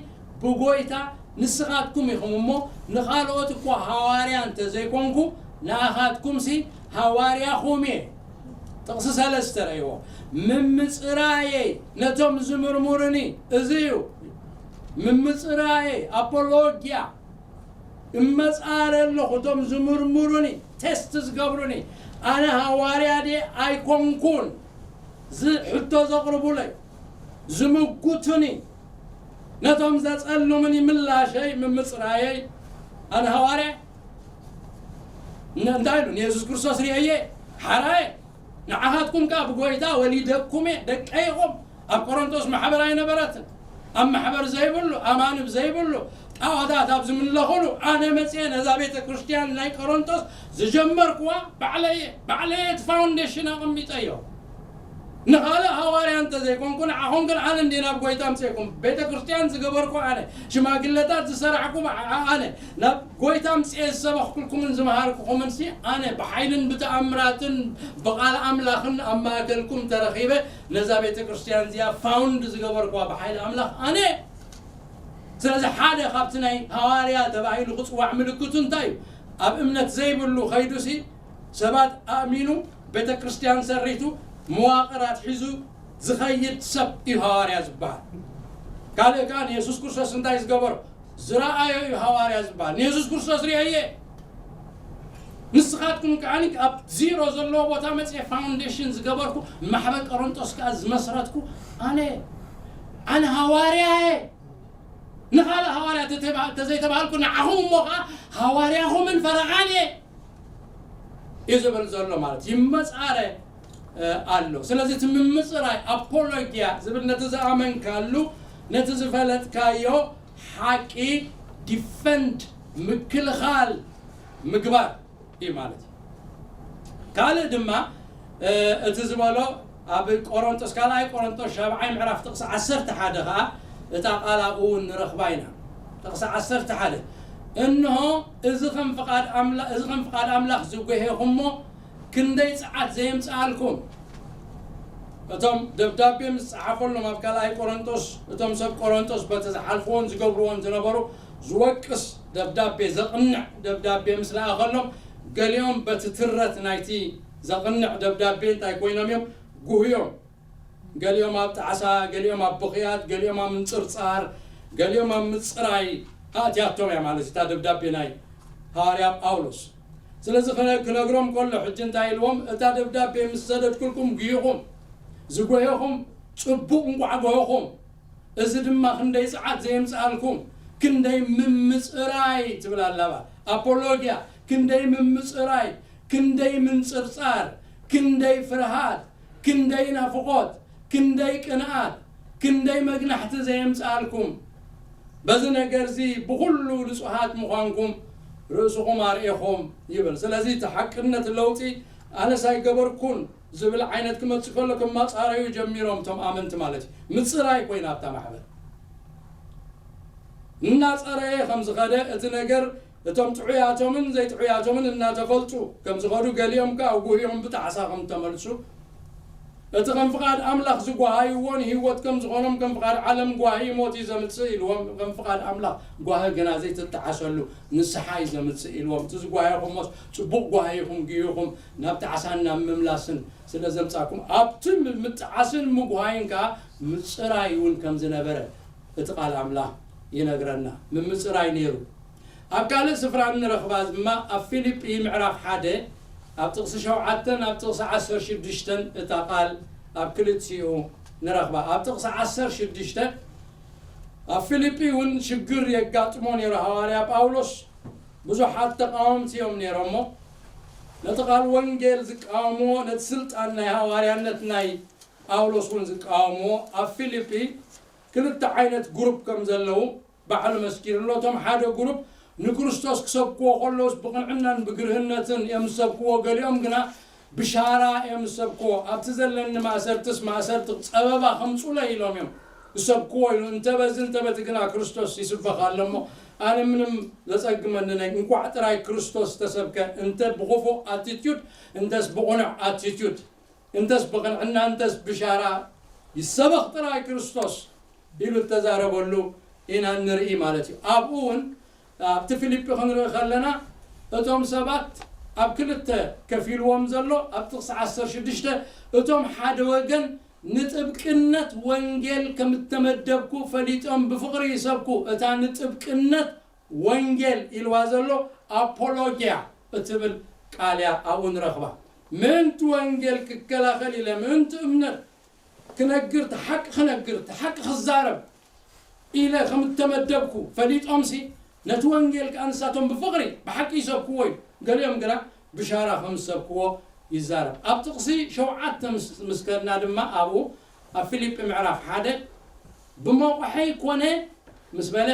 ብጎይታ ንስኻትኩም ኢኹም እሞ፣ ንኻልኦት እኳ ሃዋርያ እንተ ዘይኮንኩ፣ ንኣኻትኩምሲ ሃዋርያኹም እየ። ጥቕሲ ሰለስተ ረእይዎ። ምምጽራየይ ነቶም ዝምርምሩኒ፣ እዚ እዩ። ምምጽራየይ፣ ኣፖሎጊያ፣ እመጻረ ኣለኹ፣ እቶም ዝምርምሩኒ፣ ቴስት ዝገብሩኒ፣ ኣነ ሃዋርያ ድየ ኣይኮንኩን፣ ዝ-፣ ሕቶ ዘቕርቡለይ፣ ዝምጉቱኒ፣ ነቶም ዘጸልሙኒ ምላሸይ፣ ምምጽራየይ፣ ኣነ ሃዋርያ ን-፣ እንታይ ኢሉ? ንየሱስ ክርስቶስ ርእየ፣ ሓራየ። ንዓኻትኩም ከኣ ብጎይታ ወሊደኩም እየ፣ ደቀይ ኢኹም። ኣብ ቆሮንቶስ ማሕበር ኣይነበረትን። ኣብ ማሕበር ዘይብሉ፣ ኣማንብ ዘይብሉ፣ ጣዖታት ኣብ ዝምለኹሉ፣ ኣነ መጽየ ነዛ ቤተ ክርስቲያን ናይ ቆሮንቶስ ዝጀመርኩዋ ባዕለየ፣ ባዕለየ እቲ ፋውንዴሽን ኣቐሚጠዮ። ንኻልእ ሃዋርያ እንተ ዘይኮንኩ፣ ንዓኹም ግን ኣነ እንዴ ናብ ጎይታ ኣምጽኤኩም። ቤተ ክርስቲያን ዝገበርኩ ኣነ፣ ሽማግለታት ዝሰራሕኩ ኣ-፣ ኣነ፣ ናብ ጎይታ ኣምጽኤ ዝሰበኽኩልኩምን ዝመሃርኩኹምን ሲ ኣነ፣ ብሓይልን ብተኣምራትን ብቓል ኣምላኽን ኣብ ማእከልኩም ተረኺበ፣ ነዛ ቤተ ክርስቲያን እዚኣ ፋውንድ ዝገበርኩዋ ብሓይሊ ኣምላኽ ኣነ። ስለዚ ሓደ ካብቲ ናይ ሃዋርያ ተባሂሉ ክጽዋዕ ምልክቱ እንታይ እዩ? ኣብ እምነት ዘይብሉ ከይዱሲ ሰባት ኣእሚኑ፣ ቤተ ክርስቲያን ሰሪቱ፣ መዋቕር ኣትሒዙ ዝኸይድ ሰብ እዩ ሃዋርያ ዝበሃል። ካልእ ከኣ ንየሱስ ክርስቶስ እንታይ ዝገበሮ? ዝረኣዮ እዩ ሃዋርያ ዝበሃል። ንየሱስ ክርስቶስ ርእየ። ንስኻትኩም ከኣ ኣብ ዚሮ ዘለዎ ቦታ መጽየ ፋውንዴሽን ዝገበርኩ፣ ማሕበር ቆሮንጦስ ከኣ ዝመስረትኩ ኣነ፣ ኣነ ሃዋርያ እየ። ንኻልእ ሃዋርያ ተተባ-፣ ተዘይተባሃልኩ፣ ንዓኹም እሞ ከኣ ሃዋርያኹምን ፈረቓን እየ እዩ ዝብል ዘሎ ማለት እዩ። ይመጻረ፣ እ፣ ኣሎ። ስለዚ እቲ ምምጽራይ፣ ኣፖሎጊያ ዝብል ነቲ ዝኣመንካሉ፣ ነቲ ዝፈለጥካዮ ሓቂ ዲፈንድ፣ ምክልኻል ምግባር እዩ ማለት እዩ። ካልእ ድማ፣ እ፣ እቲ ዝበሎ ኣብ ቆሮንጦስ፣ ካልኣይ ቆሮንጦስ ሻብዓይ ምዕራፍ ጥቕሲ ዓሰርተ ሓደ ኸኣ እታ ቃል ኣብኡ እውን ንረኽባ ኢና። ጥቕሲ ዓሰርተ ሓደ፣ "እንሆ፣ እዚ ከም ፍቓድ ኣምላ-፣ እዚ ከም ፍቓድ ኣምላኽ ዝጎሄኹሞ ክንደይ ጸዓት ዘየምጽኣልኩም?" እቶም ደብዳቤ ምስ ጸሓፈሎም ኣብ ካልኣይ ቆሮንጦስ፣ እቶም ሰብ ቆሮንጦስ በቲ ዝሓልፍዎን ዝገብርዎን ዝነበሩ ዝወቅስ ደብዳቤ፣ ዘቕንዕ ደብዳቤ ምስ ለኣኸሎም፣ ገሊኦም በቲ ትረት ናይቲ ዘቕንዕ ደብዳቤ እንታይ ኮይኖም እዮም? ጉህዮም። ገሊኦም ኣብ ጣዕሳ፣ ገሊኦም ኣብ ብኽያት፣ ገሊኦም ኣብ ምንጽርጻር፣ ገሊኦም ኣብ ምጽራይ ኣእትያቶም እያ ማለት እታ ደብዳቤ ናይ ሃዋርያ ጳውሎስ። ስለዚ ክነ-፣ ክነግሮም ከሎ ሕጂ እንታይ ኢልዎም? "እታ ደብዳቤ ምስ ሰደድኩልኩም ጉሂኹም፣ ዝጎሄኹም ጽቡቕ እንቋዕ ጎሆኹም፣ እዚ ድማ ክንደይ ጸዓት ዘየምጽኣልኩም፣ ክንደይ ምምጽራይ" ትብል ኣላ እባ። ኣፖሎጊያ፣ ክንደይ ምምጽራይ፣ ክንደይ ምንጽርጻር፣ ክንደይ ፍርሃት፣ ክንደይ ናፍቖት፣ ክንደይ ቅንኣት፣ ክንደይ መግናሕቲ ዘየምጽኣልኩም፣ በዚ ነገርዚ ብኹሉ ንጹሃት ምዃንኩም ርእስኹም ኣርእኹም ይብል። ስለዚ እቲ ሓቅነት ለውጢ ኣነስ ኣይገበርኩን ዝብል ዓይነት ክመጽእ ከሎ ክማጻረዩ ጀሚሮም እቶም ኣመንቲ ማለት እዩ። ምጽራይ ኮይና ኣብታ ማሕበር እናጸረየ ከም ዝኸደ እቲ ነገር እቶም ጥዑያቶምን ዘይጥዑያቶምን እናተፈልጡ ከም ዝኸዱ፣ ገሊኦም ከኣ ጉህዮም ብጣዕሳ ከም ተመልሱ፣ እቲ ከም ፍቓድ ኣምላኽ ዝጓሃይዎ ንህይወት ከም ዝኾኖም ከም ፍቓድ ዓለም ጓሂ ሞት እዩ ዘምጽእ ኢልዎም። ከም ፍቓድ ኣምላኽ ጓሂ ግና ዘይተጣዓሰሉ ንስሓ እዩ ዘምጽእ ኢልዎም። እቲ ዝጓሃይኹሞስ ጽቡቕ ጓሂ ኢኹም፣ ግሂኹም ናብ ጣዕሳን ናብ ምምላስን ስለ ዘምጻኩም፣ ኣብቲ ም-፣ ምጥዓስን ምጉሃይን ከኣ ምጽራይ እውን ከም ዝነበረ እቲ ቃል ኣምላኽ ይነግረና። ምምጽራይ ነይሩ። ኣብ ካልእ ስፍራ እንረኽባ ድማ ኣብ ፊልጲ ምዕራፍ ሓደ ኣብ ጥቕሲ ሸውዓተን ኣብ ጥቕሲ ዓሰርተ ሽዱሽተን እታ ቃል ኣብ ክልቲኡ ንረኽባ። ኣብ ጥቕሲ ዓሰርተ ሽዱሽተ ኣብ ፊልጲ እውን ሽግር የጋጥሞ ነይሩ። ሃዋርያ ጳውሎስ ብዙሓት ተቃወምቲ እዮም ነይሮሞ። ነቲ ቃል ወንጌል ዝቃወምዎ፣ ነቲ ስልጣን ናይ ሃዋርያነት ናይ ጳውሎስ እውን ዝቃወምዎ። ኣብ ፊልጲ ክልተ ዓይነት ግሩፕ ከም ዘለዉ ባዕሉ መስኪሩሎ። እቶም ሓደ ግሩፕ ንክርስቶስ ክሰብክዎ ከለውስ ብቕንዕናን ብግርህነትን እዮም ዝሰብክዎ። ገሊኦም ግና ብሻራ እዮም ዝሰብክዎ። ኣብቲ ዘለኒ ማእሰርትስ ማእሰርቲ ጸበባ ከምጹለይ ኢሎም እዮም ዝሰብክዎ ኢሉ። እንተ በዚ እንተ በቲ ግና ክርስቶስ ይስበኽ ኣሎ እሞ ኣነ ምንም ዘጸግመኒ ናይ እንቋዕ ጥራይ ክርስቶስ ተሰብከ። እንተ ብኽፉእ ኣቲትዩድ እንተስ ብቕኑዕ ኣቲትዩድ፣ እንተስ ብቕንዕና እንተስ ብሻራ ይሰበኽ ጥራይ ክርስቶስ ኢሉ እተዛረበሉ ኢና እንርኢ ማለት እዩ። ኣብኡ እውን ኣብቲ ፊልጲ ክንርኢ ከለና እቶም ሰባት ኣብ ክልተ ከፊልዎም ዘሎ ኣብ ጥቕሲ ዓሰርተ ሽዱሽተ፣ እቶም ሓደ ወገን ንጥብቅነት ወንጌል ከም እተመደብኩ ፈሊጦም ብፍቕሪ ይሰብኩ። እታ ንጥብቅነት ወንጌል ኢልዋ ዘሎ ኣፖሎጊያ እትብል ቃል እያ ኣብኡ ንረኽባ። ምእንቲ ወንጌል ክከላኸል ኢለ፣ ምእንቲ እምነት ክነግር፣ እቲ ሓቂ ክነግር፣ እቲ ሓቂ ክዛረብ ኢለ ከም እተመደብኩ ፈሊጦምሲ፣ ነቲ ወንጌል ከኣ ንሳቶም ብፍቕሪ ብሓቂ ይሰብክዎ እዩ። ገሊኦም ግና ብሻራ ከም ዝሰብክዎ ይዛረብ። ኣብ ጥቕሲ ሸውዓተ ምስ-፣ ምስ ከድና ድማ ኣብኡ ኣብ ፊልጲ ምዕራፍ ሓደ፣ ብመቑሐይ ኮነ ምስ በለ፣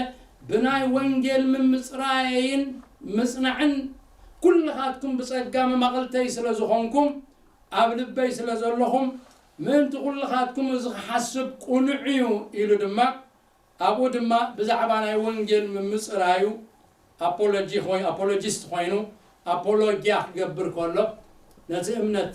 ብናይ ወንጌል ምምጽራየይን ምጽናዕን ኩልኻትኩም ብጸጋ መማቕልተይ ስለ ዝኾንኩም፣ ኣብ ልበይ ስለ ዘለኹም፣ ምእንቲ ኩልኻትኩም እዚ ክሓስብ ቅኑዕ እዩ ኢሉ ድማ፣ ኣብኡ ድማ ብዛዕባ ናይ ወንጌል ምምጽራዩ ኣፖሎጂ ኾይ-፣ ኣፖሎጂስት ኮይኑ ኣፖሎጊያ ክገብር ከሎ፣ ነቲ እምነት፣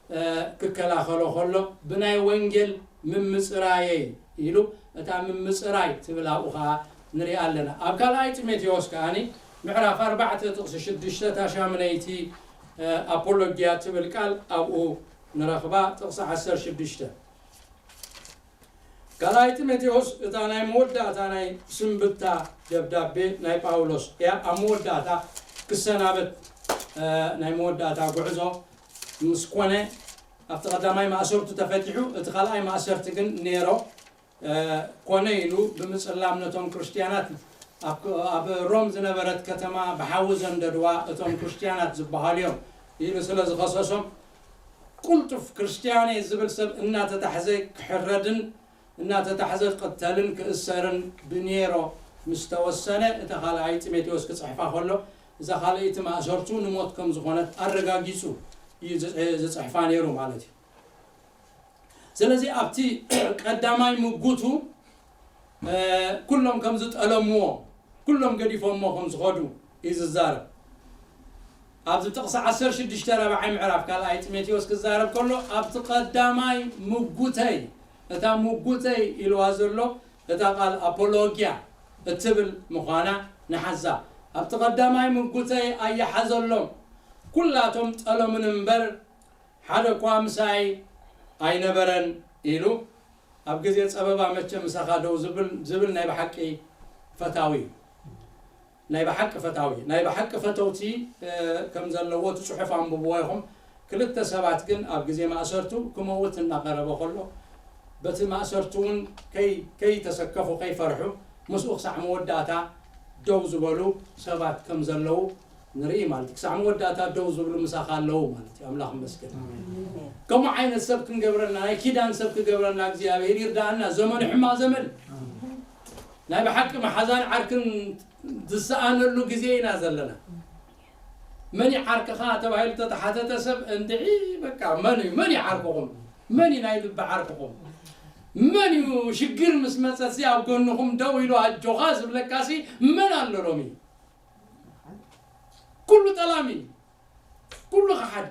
እ፣ ክከላኸሎ ከሎ፣ ብናይ ወንጌል ምምጽራየይ ኢሉ፣ እታ ምምጽራይ ትብል ኣብኡ ኸኣ ንሪኣ ኣለና። ኣብ ካልኣይ ጢሞቴዎስ ከኣኒ ምዕራፍ ኣርባዕተ ጥቕሲ ሽዱሽተ፣ እታ ሻምነይቲ፣ እ፣ ኣፖሎጊያ ትብል ቃል ኣብኡ ንረኽባ፣ ጥቕሲ ዓሰርተ ሽዱሽተ። ካልኣይ ጢሞቴዎስ እታ ናይ መወዳእታ ናይ ስንብታ ደብዳቤ ናይ ጳውሎስ እያ። ኣብ መወዳእታ ክሰናበት፣ እ፣ ናይ መወዳእታ ጉዕዞ ምስ ኮነ፣ ኣብቲ ቀዳማይ ማእሰርቱ ተፈቲሑ፣ እቲ ካልኣይ ማእሰርቲ ግን ኔሮ፣ እ፣ ኮነ ኢሉ ብምጽላም ነቶም ክርስትያናት ኣብ፣ ኣብ ሮም ዝነበረት ከተማ ብሓዊ ዘንደድዋ እቶም ክርስትያናት ዝበሃሉ እዮም ኢሉ ስለ ዝኸሰሶም፣ ቁልጡፍ ክርስትያኔ ዝብል ሰብ እናተታሕዘ ክሕረድን እናተታሕዘ ክቕተልን ክእሰርን ብኔሮ ምስ ተወሰነ፣ እታ ካልኣይ ጢሞቴዎስ ክጽሕፋ ከሎ፣ እዛ ካልኣይቲ ማእሰርቱ ንሞት ከም ዝኾነት ኣረጋጊጹ እዩ ዝጽ-፣ ዝጽሕፋ ነይሩ ማለት እዩ። ስለዚ ኣብቲ ቀዳማይ ምጉቱ፣ እ፣ ኩሎም ከም ዝጠለምዎ፣ ኩሎም ገዲፎሞ ከም ዝኸዱ እዩ ዝዛረብ። ኣብዚ ጥቕሲ ዓሰርተ ሽዱሽተ ራብዓይ ምዕራፍ ካልኣይ ጢሞቴዎስ ክዛረብ ከሎ፣ ኣብቲ ቀዳማይ ምጉተይ፣ እታ ምጉተይ ኢልዋ ዘሎ፣ እታ ቃል ኣፖሎጊያ እትብል ምዃና ንሓዛ። ኣብቲ ቀዳማይ ምጉተይ ኣየሓዘሎም፣ ኩላቶም ጠለሙኒ እምበር፣ ሓደ እኳ ምሳይ ኣይነበረን ኢሉ። ኣብ ግዜ ጸበባ መቸም ምሳኻ ደው ዝብል፣ ዝብል ናይ ብሓቂ ፈታዊ እዩ። ናይ ብሓቂ ፈታዊ፣ ናይ ብሓቂ ፈተውቲ፣ እ፣ ከም ዘለዎ እቲ ጽሑፍ ኣንብብዎ ኢኹም። ክልተ ሰባት ግን ኣብ ግዜ ማእሰርቱ ክመውት እናቐረበ ከሎ፣ በቲ ማእሰርቱ እውን ከይ-፣ ከይተሰከፉ፣ ከይፈርሑ፣ ምስኡ ክሳዕ መወዳእታ ደው ዝበሉ ሰባት ከም ዘለዉ ንርኢ ማለት እዩ። ክሳዕ መወዳእታ ደው ዝብሉ ምሳኻ ኣለዉ ማለት እዩ። ኣምላኽ ይመስገን። ኣሜን። ከምኡ ዓይነት ሰብ ክንገብረና፣ ናይ ኪዳን ሰብ ክገብረና እግዚኣብሔር ይርዳእና። ዘመኑ ሕማቕ ዘመን፣ ናይ ብሓቂ መሓዛን ዓርክን ዝሰኣነሉ ግዜ ኢና ዘለና። መን እዩ ዓርክኻ ተባሂሉ ተተሓተተ ሰብ እንድዒ፣ በቃ፣ መን እዩ፣ መን እዩ ዓርክኹም? መን እዩ ናይ ልቢ ዓርክኹም? መን እዩ ሽግር ምስ መጸሲ ኣብ ጎንኹም ደው ኢሉ ኣጆኻ ዝብለካሲ መን ኣሎ ሎሚ? ኩሉ ጠላሚ፣ ኩሉ ከሓዲ።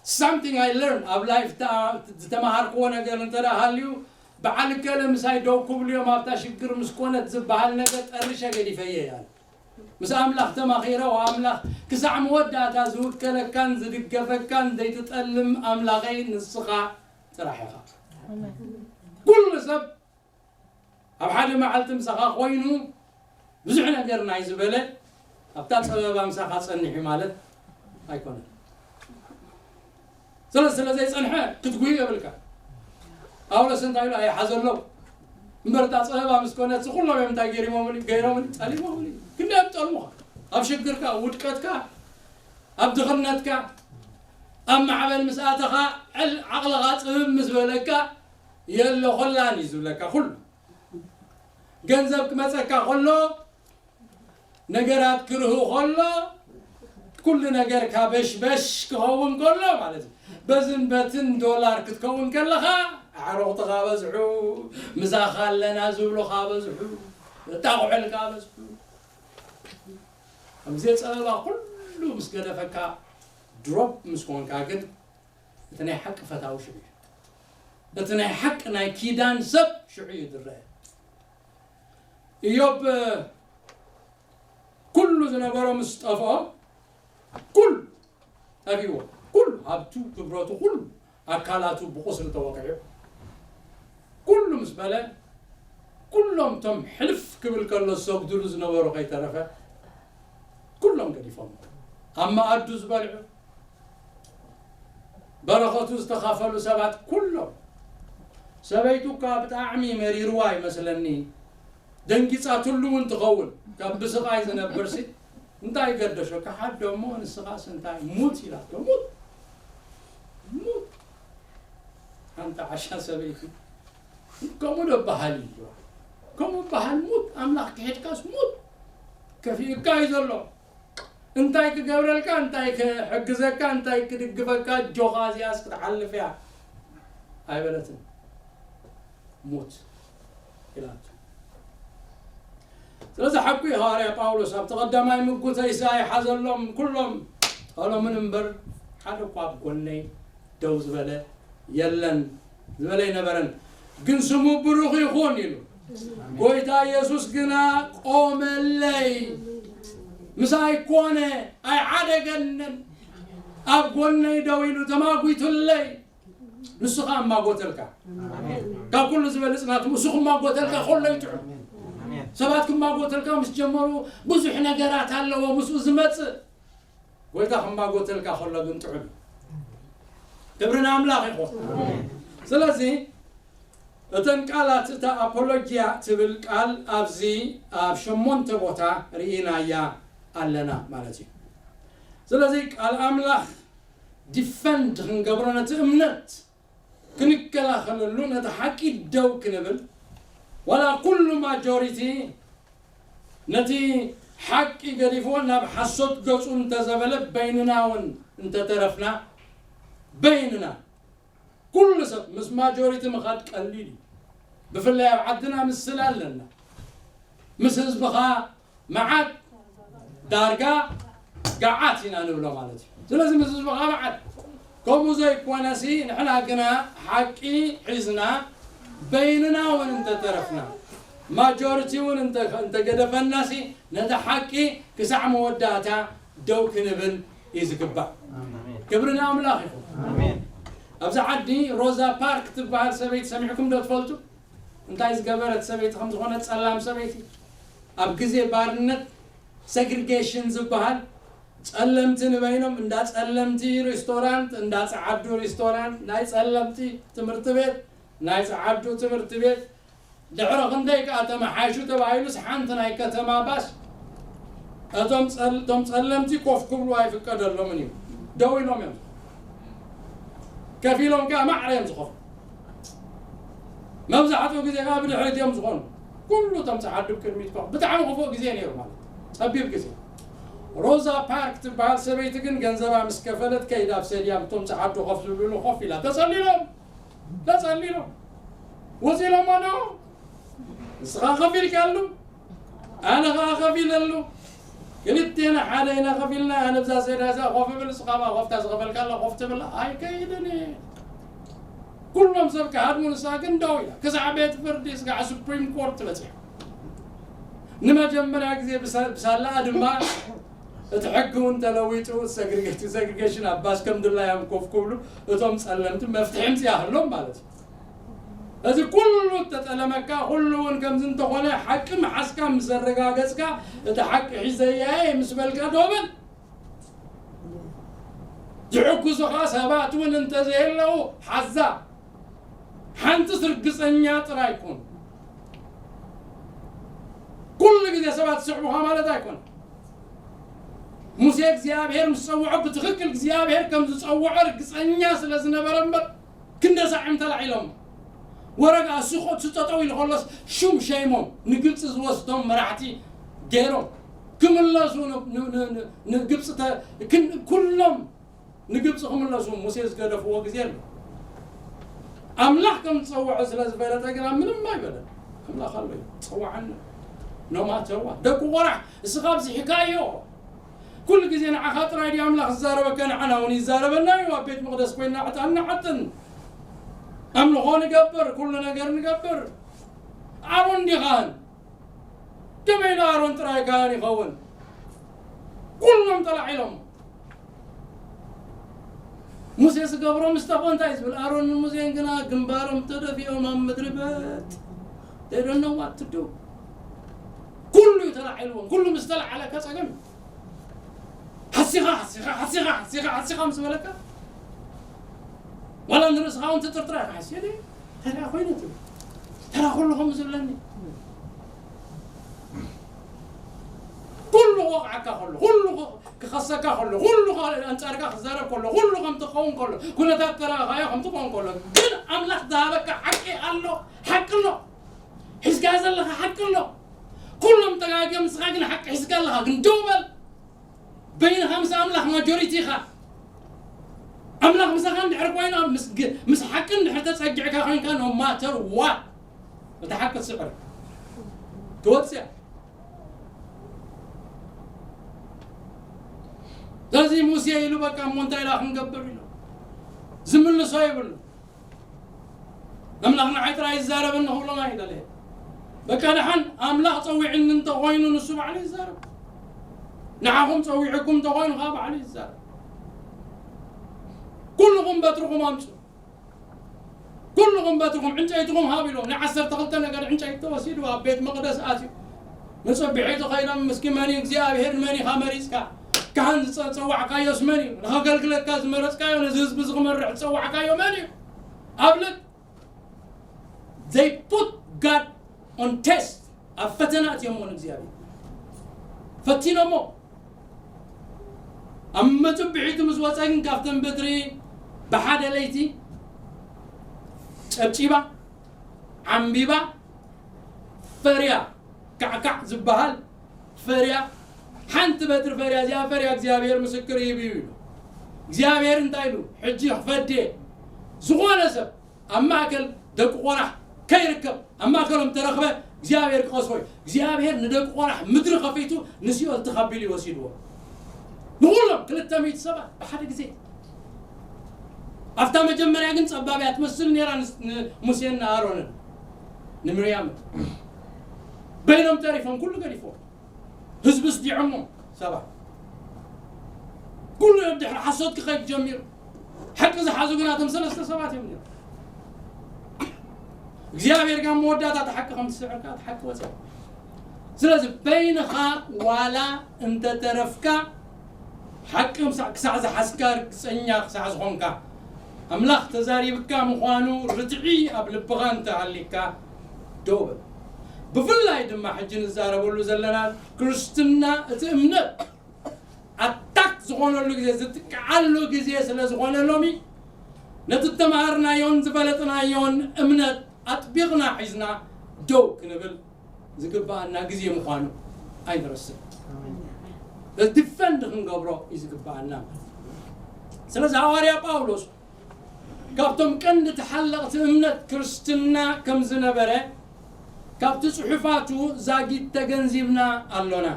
Something I learned ኣብ ላይፍ፣ እታ ዝተማሃርክዎ ነገር እንተ ደኣ ሃልዩ፣ በዓል እከለ ምሳይ ደው ክብሉ እዮም ኣብታ ሽግር ምስ ኮነት ዝበሃል ነገር ጠርሸ ገዲፈየ እየ። ምስ ኣምላኽ ተማኺረ፣ ኣምላኽ ክሳዕ መወዳእታ ዝውከለካን ዝድገፈካን ዘይትጠልም ኣምላኸይ ንስኻ ጥራሕ ኢኻ። ኣሜን። ኩሉ ሰብ ኣብ ሓደ መዓልቲ ምሳኻ ኮይኑ ብዙሕ ነገር ናይ ዝበለ ኣብታ ጸበባ ምሳኻ ጸኒሑ ማለት ኣይኮነን። ስለ፣ ስለ ዘይጸንሐ ክትጉሂ የብልካ። ጳውሎስ እንታይ ኢሉ? ኣይሓዘሎም። እምበር እታ ጸበባ ምስ ኮነት ኩሎም እዮም እንታይ ገይሮምሉ? ገይሮምሉ? ጠሊሞምሉ። ክንደይ እዮም ጠልሙኻ? ኣብ ሽግርካ፣ ውድቀትካ፣ ኣብ ድኽነትካ፣ ኣብ ማዕበል ምስ ኣተኻ፣ ዕል-፣ ዓቕልኻ ጽብብ ምስ በለካ፣ የለ ኮላን እዩ ዝብለካ ኩሉ። ገንዘብ ክመጸካ ከሎ፣ ነገራት ክርህ ከሎ፣ ኩሉ ነገርካ በሽበሽ ክኸውን ከሎ ማለት እዩ። በዝን በትን ዶላር ክትከውን ከለኻ፣ ኣዕሩኽትኻ በዝሑ፣ ምሳኻ ኣለና ዝብሉኻ በዝሑ፣ ኣጣቑዕልካ በዝሑ። ኣብ ግዜ ጸበባ ኩሉ ምስ ገደፈካ፣ ድሮፕ ምስ ኮንካ ግን፣ እቲ ናይ ሓቂ ፈታዊ ሽዑ እዩ። እቲ ናይ ሓቂ ናይ ኪዳን ሰብ ሽዑ እዩ ዝረአ። ኢዮብ ኩሉ ዝነበሮ ምስ ጠፍኦ፣ ኩሉ ጠፊእዎ። ኩሉ ሃብቱ፣ ክብረቱ፣ ኩሉ ኣካላቱ ብቑስሊ ተወቒዑ። ኩሉ ምስ በለ፣ ኩሎም እቶም ሕልፍ ክብል ከሎ ዝሰግዱሉ ዝነበሩ ከይተረፈ፣ ኩሎም ገዲፎም። ኣብ መኣዱ ዝበልዑ፣ በረኸቱ ዝተኻፈሉ ሰባት ኩሎም። ሰበይቱ እኳ ብጣዕሚ መሪርዋ ይመስለኒ፣ ደንጊጻትሉ እውን ትኸውን። ካብ ብስቓይ ዝነብርሲ እንታይ ገደሾ? ክሓዶ እሞ ንስኻስ እንታይ? ሙት ኢላቶ። ሙት! ሙት! ሓንቲ ዓሻ ሰበይቲ ከምኡ ዶ በሃል እዩ? ከምኡ በሃል፣ ሙት! ኣምላኽ ክሒድካስ ሙት! ከፊኡካ እዩ ዘሎ። እንታይ ክገብረልካ፣ እንታይ ክሕግዘካ፣ እንታይ ክድግፈካ? ኣጆኻ፣ እዚኣስ ክትሓልፍ እያ ኣይበለትን። ሙት ኢላቶ። ስለዚ ሓቁ እዩ፣ ሃዋርያ ጳውሎስ ኣብቲ ቀዳማይ ምጉተ ኢሳይ ሓዘሎም፣ ኩሎም ጸሎምን እምበር፣ ሓደ እኳ ኣብ ጎነይ ደው ዝበለ የለን፣ ዝበለ ኣይነበረን። ግን ስሙ ብሩኽ ይኹን ኢሉ። ጎይታ ኢየሱስ ግና ቆመለይ፣ ምሳይ ኮነ፣ ኣይዓደገንን፣ ኣብ ጎነይ ደው ኢሉ ተማጒቱለይ። ንሱ ኸኣ እማጎተልካ። ኣሜን። ካብ ኩሉ ዝበልጽ ናቱ፣ ንሱ ክማጎተልካ ከሎ እዩ ጥዑም። ኣሜን። ሰባት ክማጎተልካ ምስ ጀመሩ፣ ብዙሕ ነገራት ኣለዎ ምስኡ ዝመጽእ። ጎይታ ክማጎተልካ ከሎ ግን ጥዑም እዩ። ክብሪ ንኣምላኽ ይኹን። ኣሜን። ስለዚ እተን ቃላት፣ እታ ኣፖሎጂያ ትብል ቃል ኣብዚ ኣብ ሸሞንተ ቦታ ርኢናያ ኣለና ማለት እዩ። ስለዚ ቃል ኣምላኽ ዲፈንድ ክንገብሮ፣ ነቲ እምነት ክንከላኸለሉ፣ ነቲ ሓቂ ደው ክንብል፣ ዋላ ኩሉ ማጆሪቲ ነቲ ሓቂ ገዲፍዎ ናብ ሓሶት ገጹ እንተዘበለ፣ በይንና እውን እንተተረፍና፣ በይንና፣ ኩሉ ሰብ ምስ ማጆሪቲ ምኻድ ቀሊል እዩ። ብፍላይ ኣብ ዓድና ምስላ ኣለና። ምስ ህዝብኻ መዓት ዳርጋ ገዓት ኢና ንብሎ ማለት እዩ። ስለዚ ምስ ህዝብኻ መዓት። ከምኡ ዘይኮነሲ ንሕና ግና ሓቂ ሒዝና በይንና እውን እንተተረፍና፣ ማጆሪቲ እውን እንተ-፣ እንተገደፈናሲ ነቲ ሓቂ ክሳዕ መወዳእታ ደው ክንብል እዩ ዝግባእ። ኣሜን። ክብሪ ንኣምላኽ ይኹን። ኣሜን። ኣብዚ ዓዲ ሮዛ ፓርክ ትበሃል ሰበይቲ ሰሚዕኩም ዶ ትፈልጡ? እንታይ ዝገበረት ሰበይቲ ከም ዝኾነት፣ ጸላም ሰበይቲ። ኣብ ግዜ ባርነት ሴግሪጌሽን ዝበሃል፣ ጸለምቲ ንበይኖም፣ እንዳ ጸለምቲ ሬስቶራንት፣ እንዳ ጸዓዱ ሬስቶራንት፣ ናይ ጸለምቲ ትምህርቲ ቤት፣ ናይ ጸዓዱ ትምህርቲ ቤት። ድሕሪ ክንደይ ከኣ ተመሓይሹ ተባሂሉስ፣ ሓንቲ ናይ ከተማ ባስ፣ እቶም ጸል-፣ እቶም ጸለምቲ ኮፍ ክብሉ ኣይፍቀደሎምን እዩ። ደው ኢሎም እዮም። ከፊሎም ከኣ ማዕረ እዮም ዝኸፍሉ። መብዛሕትኡ ግዜ ከኣ ብድሕሪት እዮም ዝኾኑ። ኩሉ እቶም ጸዓዱ ቅድሚት ኮፍ። ብጣዕሚ ክፉእ ግዜ ነይሩ ማለት እዩ። ጸቢብ ግዜ። ሮዛ ፓርክ ትበሃል ሰበይቲ ግን ገንዘባ ምስ ከፈለት ከይዳ ኣብ ሰድያም እቶም ጸዓዱ ኮፍ ዝብልሉ ኮፍ ኢላ። ተጸሊሎም! ተጸሊሎም። ወጺሎም ኣለዉ። ንስኻ ከፊልካሉ፣ ኣነ ኸዓ ከፊለሉ። ክልቴና ሓደ ኢና ከፊልና፣ ኣነ ብዛ ሰድያ እዚኣ ኮፍ እብል፣ ንስኻ ብኣ ኮፍታ ዝኸፈልካላ ኮፍ ትብል። ኣይከይድን እየ። ኩሎም ሰብ ክሃድሙ፣ ንሳ ግን ደው ኢላ። ክሳዕ ቤት ፍርዲ፣ ክሳዕ ሱፕሪም ኮርት በጺሓ። ንመጀመርያ ግዜ ብሳ-፣ ብሳላኣ ድማ እቲ ሕጊ እውን ተለዊጡ፣ ሰግሪጌ-፣ እቲ ሰግሪጌሽን ኣብ ባስ ከም ድላዮም ኮፍ ክብሉ፣ እቶም ጸለምቲ መፍትሒ ኣምጺኣሎም ማለት እዩ። እዚ ኩሉ እተጠለመካ፣ ኩሉ እውን ከምዚ እንተኾነ፣ ሓቂ መሓዝካ ምስ ኣረጋገጽካ፣ እቲ ሓቂ ሒዘያየ ምስ በልካ፣ ዶ በል። ዝሕግዙኻ ሰባት እውን እንተዘየለዉ፣ ሓዛ። ሓንትስ ርግጸኛ ጥራይ ኩን። ኩሉ ግዜ ሰባት ዝስዕቡኻ ማለት ኣይኮነን። ሙሴ እግዚኣብሔር ምስ ጸውዖ፣ ብትኽክል እግዚኣብሔር ከም ዝጸውዖ ርግጸኛ ስለ ዝነበረ እምበር፣ ክንደሳዕ እዮም ተላዒሎም። ወረጋ እሱ ኮ-፣ እሱ ጠጠው ኢሉ ከሎስ፣ ሹም ሸይሞም ንግብጺ ዝወስዶም መራሕቲ ገይሮም ክምለሱ ን-፣ ን-፣ ን-፣ ን-፣ ንግብጺ ተ-፣ ክን-፣ ኩሎም ንግብጺ ክምለሱ ሙሴ ዝገደፍዎ ግዜ ኣሎ። ኣምላኽ ከም ዝጸውዖ ስለ ዝፈለጠ ግና ምንም ኣይበለን። ኣምላኽ ኣሎ እዩ፣ ጸውዓኒ። ኖ ማተር ዋት። ደቂ ቆራሕ፣ እስኻ ኣብዚሕካዮ። ኩሉ ግዜ ንዓኻ ጥራይ ድዩ ኣምላኽ ዝዛረበካ? ንዓና እውን ይዛረበና እዩ። ኣብ ቤት መቕደስ ኮይንና ዕጣን ንዓጥን፣ ኣምልኾ ንገብር፣ ኩሉ ነገር ንገብር። ኣሮን ድዩ ካህን? ከመይ ኢሉ ኣሮን ጥራይ ካህን ይኸውን? ኩሎም ተላዒሎም። ሙሴ ዝገብሮ ምስ ጠፍኦ እንታይ ዝብል? ኣሮንን ሙሴን ግና ግንባሮም ተደፊኦም ኣብ ምድሪ በጥ። They don't know what to do. ኩሉ እዩ ተላዒልዎም። ኩሉ ምስ ተላዓለካ ጸገም እዩ። ሓሲኻ፣ ሓሲኻ፣ ሓሲኻ፣ ሓሲኻ፣ ሓሲኻ ምስ በለካ፣ ዋላ ንርእስኻ እውን ትጥርጥር ኢኻ። ሓስየ ድየ? ተራ ኮይኑ ትብል። ተራ ኩሉ ከምኡ ዝብለኒ። ኩሉ ክወቕዓካ ከሎ፣ ኩሉ ክኸሰካ ከሎ፣ ኩሉ ኣንጻርካ ክዛረብ ከሎ፣ ኩሉ ከም ትኸውን ከሎ፣ ኩነታት ተረኣኻዮ ከም ትኸውን ከሎ፣ ግን ኣምላኽ ዝሃበካ ሓቂ ኣሎ፣ ሓቂ ኣሎ። ሒዝካ ዘለኻ ሓቂ ኣሎ። ኩሎም ተጋግዮም፣ ንስኻ ግን ሓቂ ሒዝካ ኣለኻ። ግን ደው በል። በይንኻ ምስ ኣምላኽ ማጆሪቲ ኢኻ። ኣምላኽ ምሳኻ እንድሕር ኮይኑ፣ ኣብ ምስ ግ-፣ ምስ ሓቂ እንድሕር ተጸጊዕካ ኮይንካ፣ no matter what፣ እቲ ሓቂ ትስዕር። ትወጽእ። ስለዚ ሙሴ ኢሉ፣ በቃ እሞ እንታይ ኢላ ክንገብር ኢሉ። ዝምልሶ የብሉ። ኣምላኽ ንዓይ ጥራይ ይዛረበኒ ክብሎም ኣይደለየ። በቃ ደሓን ኣምላኽ ጸዊዕኒ እንተኾይኑ ንሱ ባዕሉ ይዛረብ። ንዓኹም ጸዊዕኩም እንተኾይኑ ከዓ ባዕሉ ይዛረብ። ኩልኹም በትርኹም ኣምጹ። ኩልኹም በትርኹም ዕንጨይትኹም ሃብ ኢሎም። ንዓሰርተ ክልተ ነገድ ዕንጨይቲ ተወሲዱ ኣብ ቤት መቕደስ ኣትዩ። ንጽብሒቱ ኸይዶም ምስኪ መን እዩ እግዚኣብሔር ንመን ኢኻ መሪጽካ? ካህን ዝጸ-፣ ጸዋዕካዮስ መን እዩ? ንኸገልግለካ ዝመረጽካዮ ነዚ ህዝቢ እዚ ክመርሕ ዝጸዋዕካዮ መን እዩ? ኣብ ልክ they put God on test፣ ኣብ ፈተና ኣትዮሞ ንእግዚኣብሔር ፈቲኖሞ። ኣብ መጽብሒቱ ምስ ወጸ ግን ካብተን በትሪ ብሓደ ለይቲ ጨብጪባ፣ ዓምቢባ፣ ፈርያ፣ ካዕካዕ ዝበሃል ፈርያ፣ ሓንቲ በትሪ ፈርያ፣ እዚኣ ፈርያ እግዚኣብሔር ምስክር ይህብ እዩ ኢሉ። እግዚኣብሔር እንታይ ኢሉ? ሕጂ ክፈዴ፣ ዝኾነ ሰብ ኣብ ማእከል ደቂ ቆራሕ ከይርከብ፣ ኣብ ማእከሎም ተረኽበ እግዚኣብሔር ክቐስፎ እዩ። እግዚኣብሔር ንደቂ ቆራሕ ምድሪ ከፊቱ ንሲኦል ትኸቢሉ እዩ ወሲድዎ። ንኹሎም ክልተ ሚእቲ ሰባት ብሓደ ግዜ። ኣብታ መጀመርያ ግን ጸባብ እያ ትመስል ነይራ፣ ንስ-፣ ንሙሴን ንኣሮንን ንምርያምን። በይኖም ተሪፎም፣ ኩሉ ገዲፎም። ህዝቢ ስዲዖሞ ሰባት። ኩሉ ድሕሪ ሓሶት ክኸይድ ጀሚሩ። ሓቂ ዝሓዙ ግን ኣቶም ሰለስተ ሰባት እዮም ነይሮም። እግዚኣብሔር ጋር መወዳእታ እቲ ሓቂ ከም ትስዕር ከኣ እቲ ሓቂ ወጸ። ስለዚ በይንኻ ዋላ እንተተረፍካ፣ ሓቂ ምሳዕ ክሳዕ ዝሓዝካ፣ ርግጸኛ ክሳዕ ዝኾንካ፣ ኣምላኽ ተዛሪብካ ምዃኑ ርትዒ ኣብ ልብኻ እንተሃሊካ፣ ደው በል። ብፍላይ ድማ ሕጂ ንዛረበሉ ዘለና ክርስትና፣ እቲ እምነት ኣታክ ዝኾነሉ ግዜ፣ ዝጥቅዓሉ ግዜ ስለ ዝኾነ ሎሚ፣ ነቲ እተምሃርናዮን ዝፈለጥናዮን እምነት ኣጥቢቕና ሒዝና ደው ክንብል ዝግብኣና ግዜ ምዃኑ ኣይንረስዕ። ዲፈንድ ክንገብሮ እዩ ዝግብኣና። ስለዚ ሃዋርያ ጳውሎስ ካብቶም ቀንዲ ተሓለቕቲ እምነት ክርስትና ከም ዝነበረ ካብቲ ጽሑፋቱ ዛጊት ተገንዚብና ኣሎና።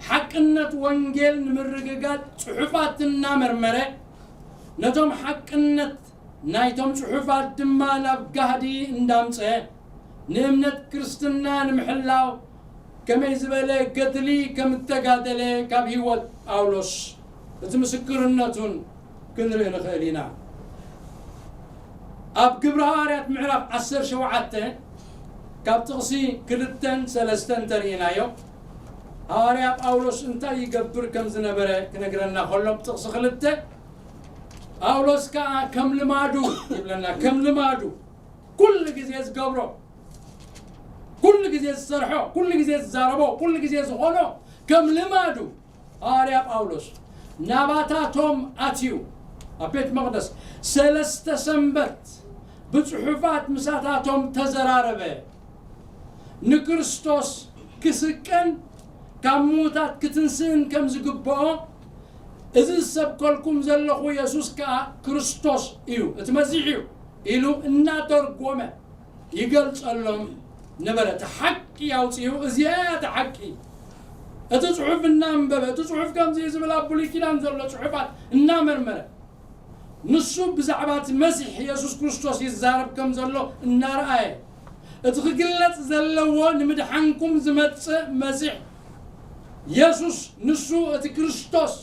ሓቅነት ወንጌል ንምርግጋጽ ጽሑፋት እናመርመረ፣ ነቶም ሓቅነት ናይቶም ጽሑፋት ድማ ናብ ጋህዲ እንዳምጸ፣ ንእምነት ክርስትና ንምሕላው ከመይ ዝበለ ገድሊ ከም እተጋደለ ካብ ህይወት ጳውሎስ እቲ ምስክርነቱን ክንርኢ ንኽእል ኢና። ኣብ ግብሪ ሃዋርያት ምዕራፍ ዓሰርተ ሸውዓተ ካብ ጥቕሲ ክልተን ሰለስተን እንተርኢናዮ፣ ሃዋርያ ጳውሎስ እንታይ ይገብር ከም ዝነበረ ክነግረና ከሎ፣ ጥቕሲ ክልተ፣ ጳውሎስ ከኣ ከም ልማዱ ይብለና፣ ከም ልማዱ ኩሉ ግዜ ዝገብሮ፣ ኩሉ ግዜ ዝሰርሖ፣ ኩሉ ግዜ ዝዛረቦ፣ ኩሉ ግዜ ዝኾኖ ከም ልማዱ ሃዋርያ ጳውሎስ ናባታቶም ኣትዩ ኣብ ቤት መቕደስ ሰለስተ ሰንበት ብጽሑፋት ምሳታቶም ተዘራረበ። ንክርስቶስ ክስቀን ካብ ምዉታት ክትንስእን ከም ዝግብኦ፣ እዚ ዝሰብከልኩም ዘለኹ የሱስ ከኣ ክርስቶስ እዩ፣ እቲ መሲሕ እዩ ኢሉ እናተርጎመ ይገልጸሎም ነበረ። እቲ ሓቂ ኣውጺኡ፣ እዚኣ እያ እቲ ሓቂ። እቲ ጽሑፍ እናንበበ፣ እቲ ጽሑፍ ከምዚ እዩ ዝብል ኣብ ብሉይ ኪዳን ዘሎ ጽሑፋት እናመርመረ፣ ንሱ ብዛዕባ እቲ መሲሕ የሱስ ክርስቶስ ይዛረብ ከም ዘሎ እናረኣየ፣ እቲ ክግለጽ ዘለዎ ንምድሓንኩም ዝመጽእ መሲሕ የሱስ ንሱ እቲ ክርስቶስ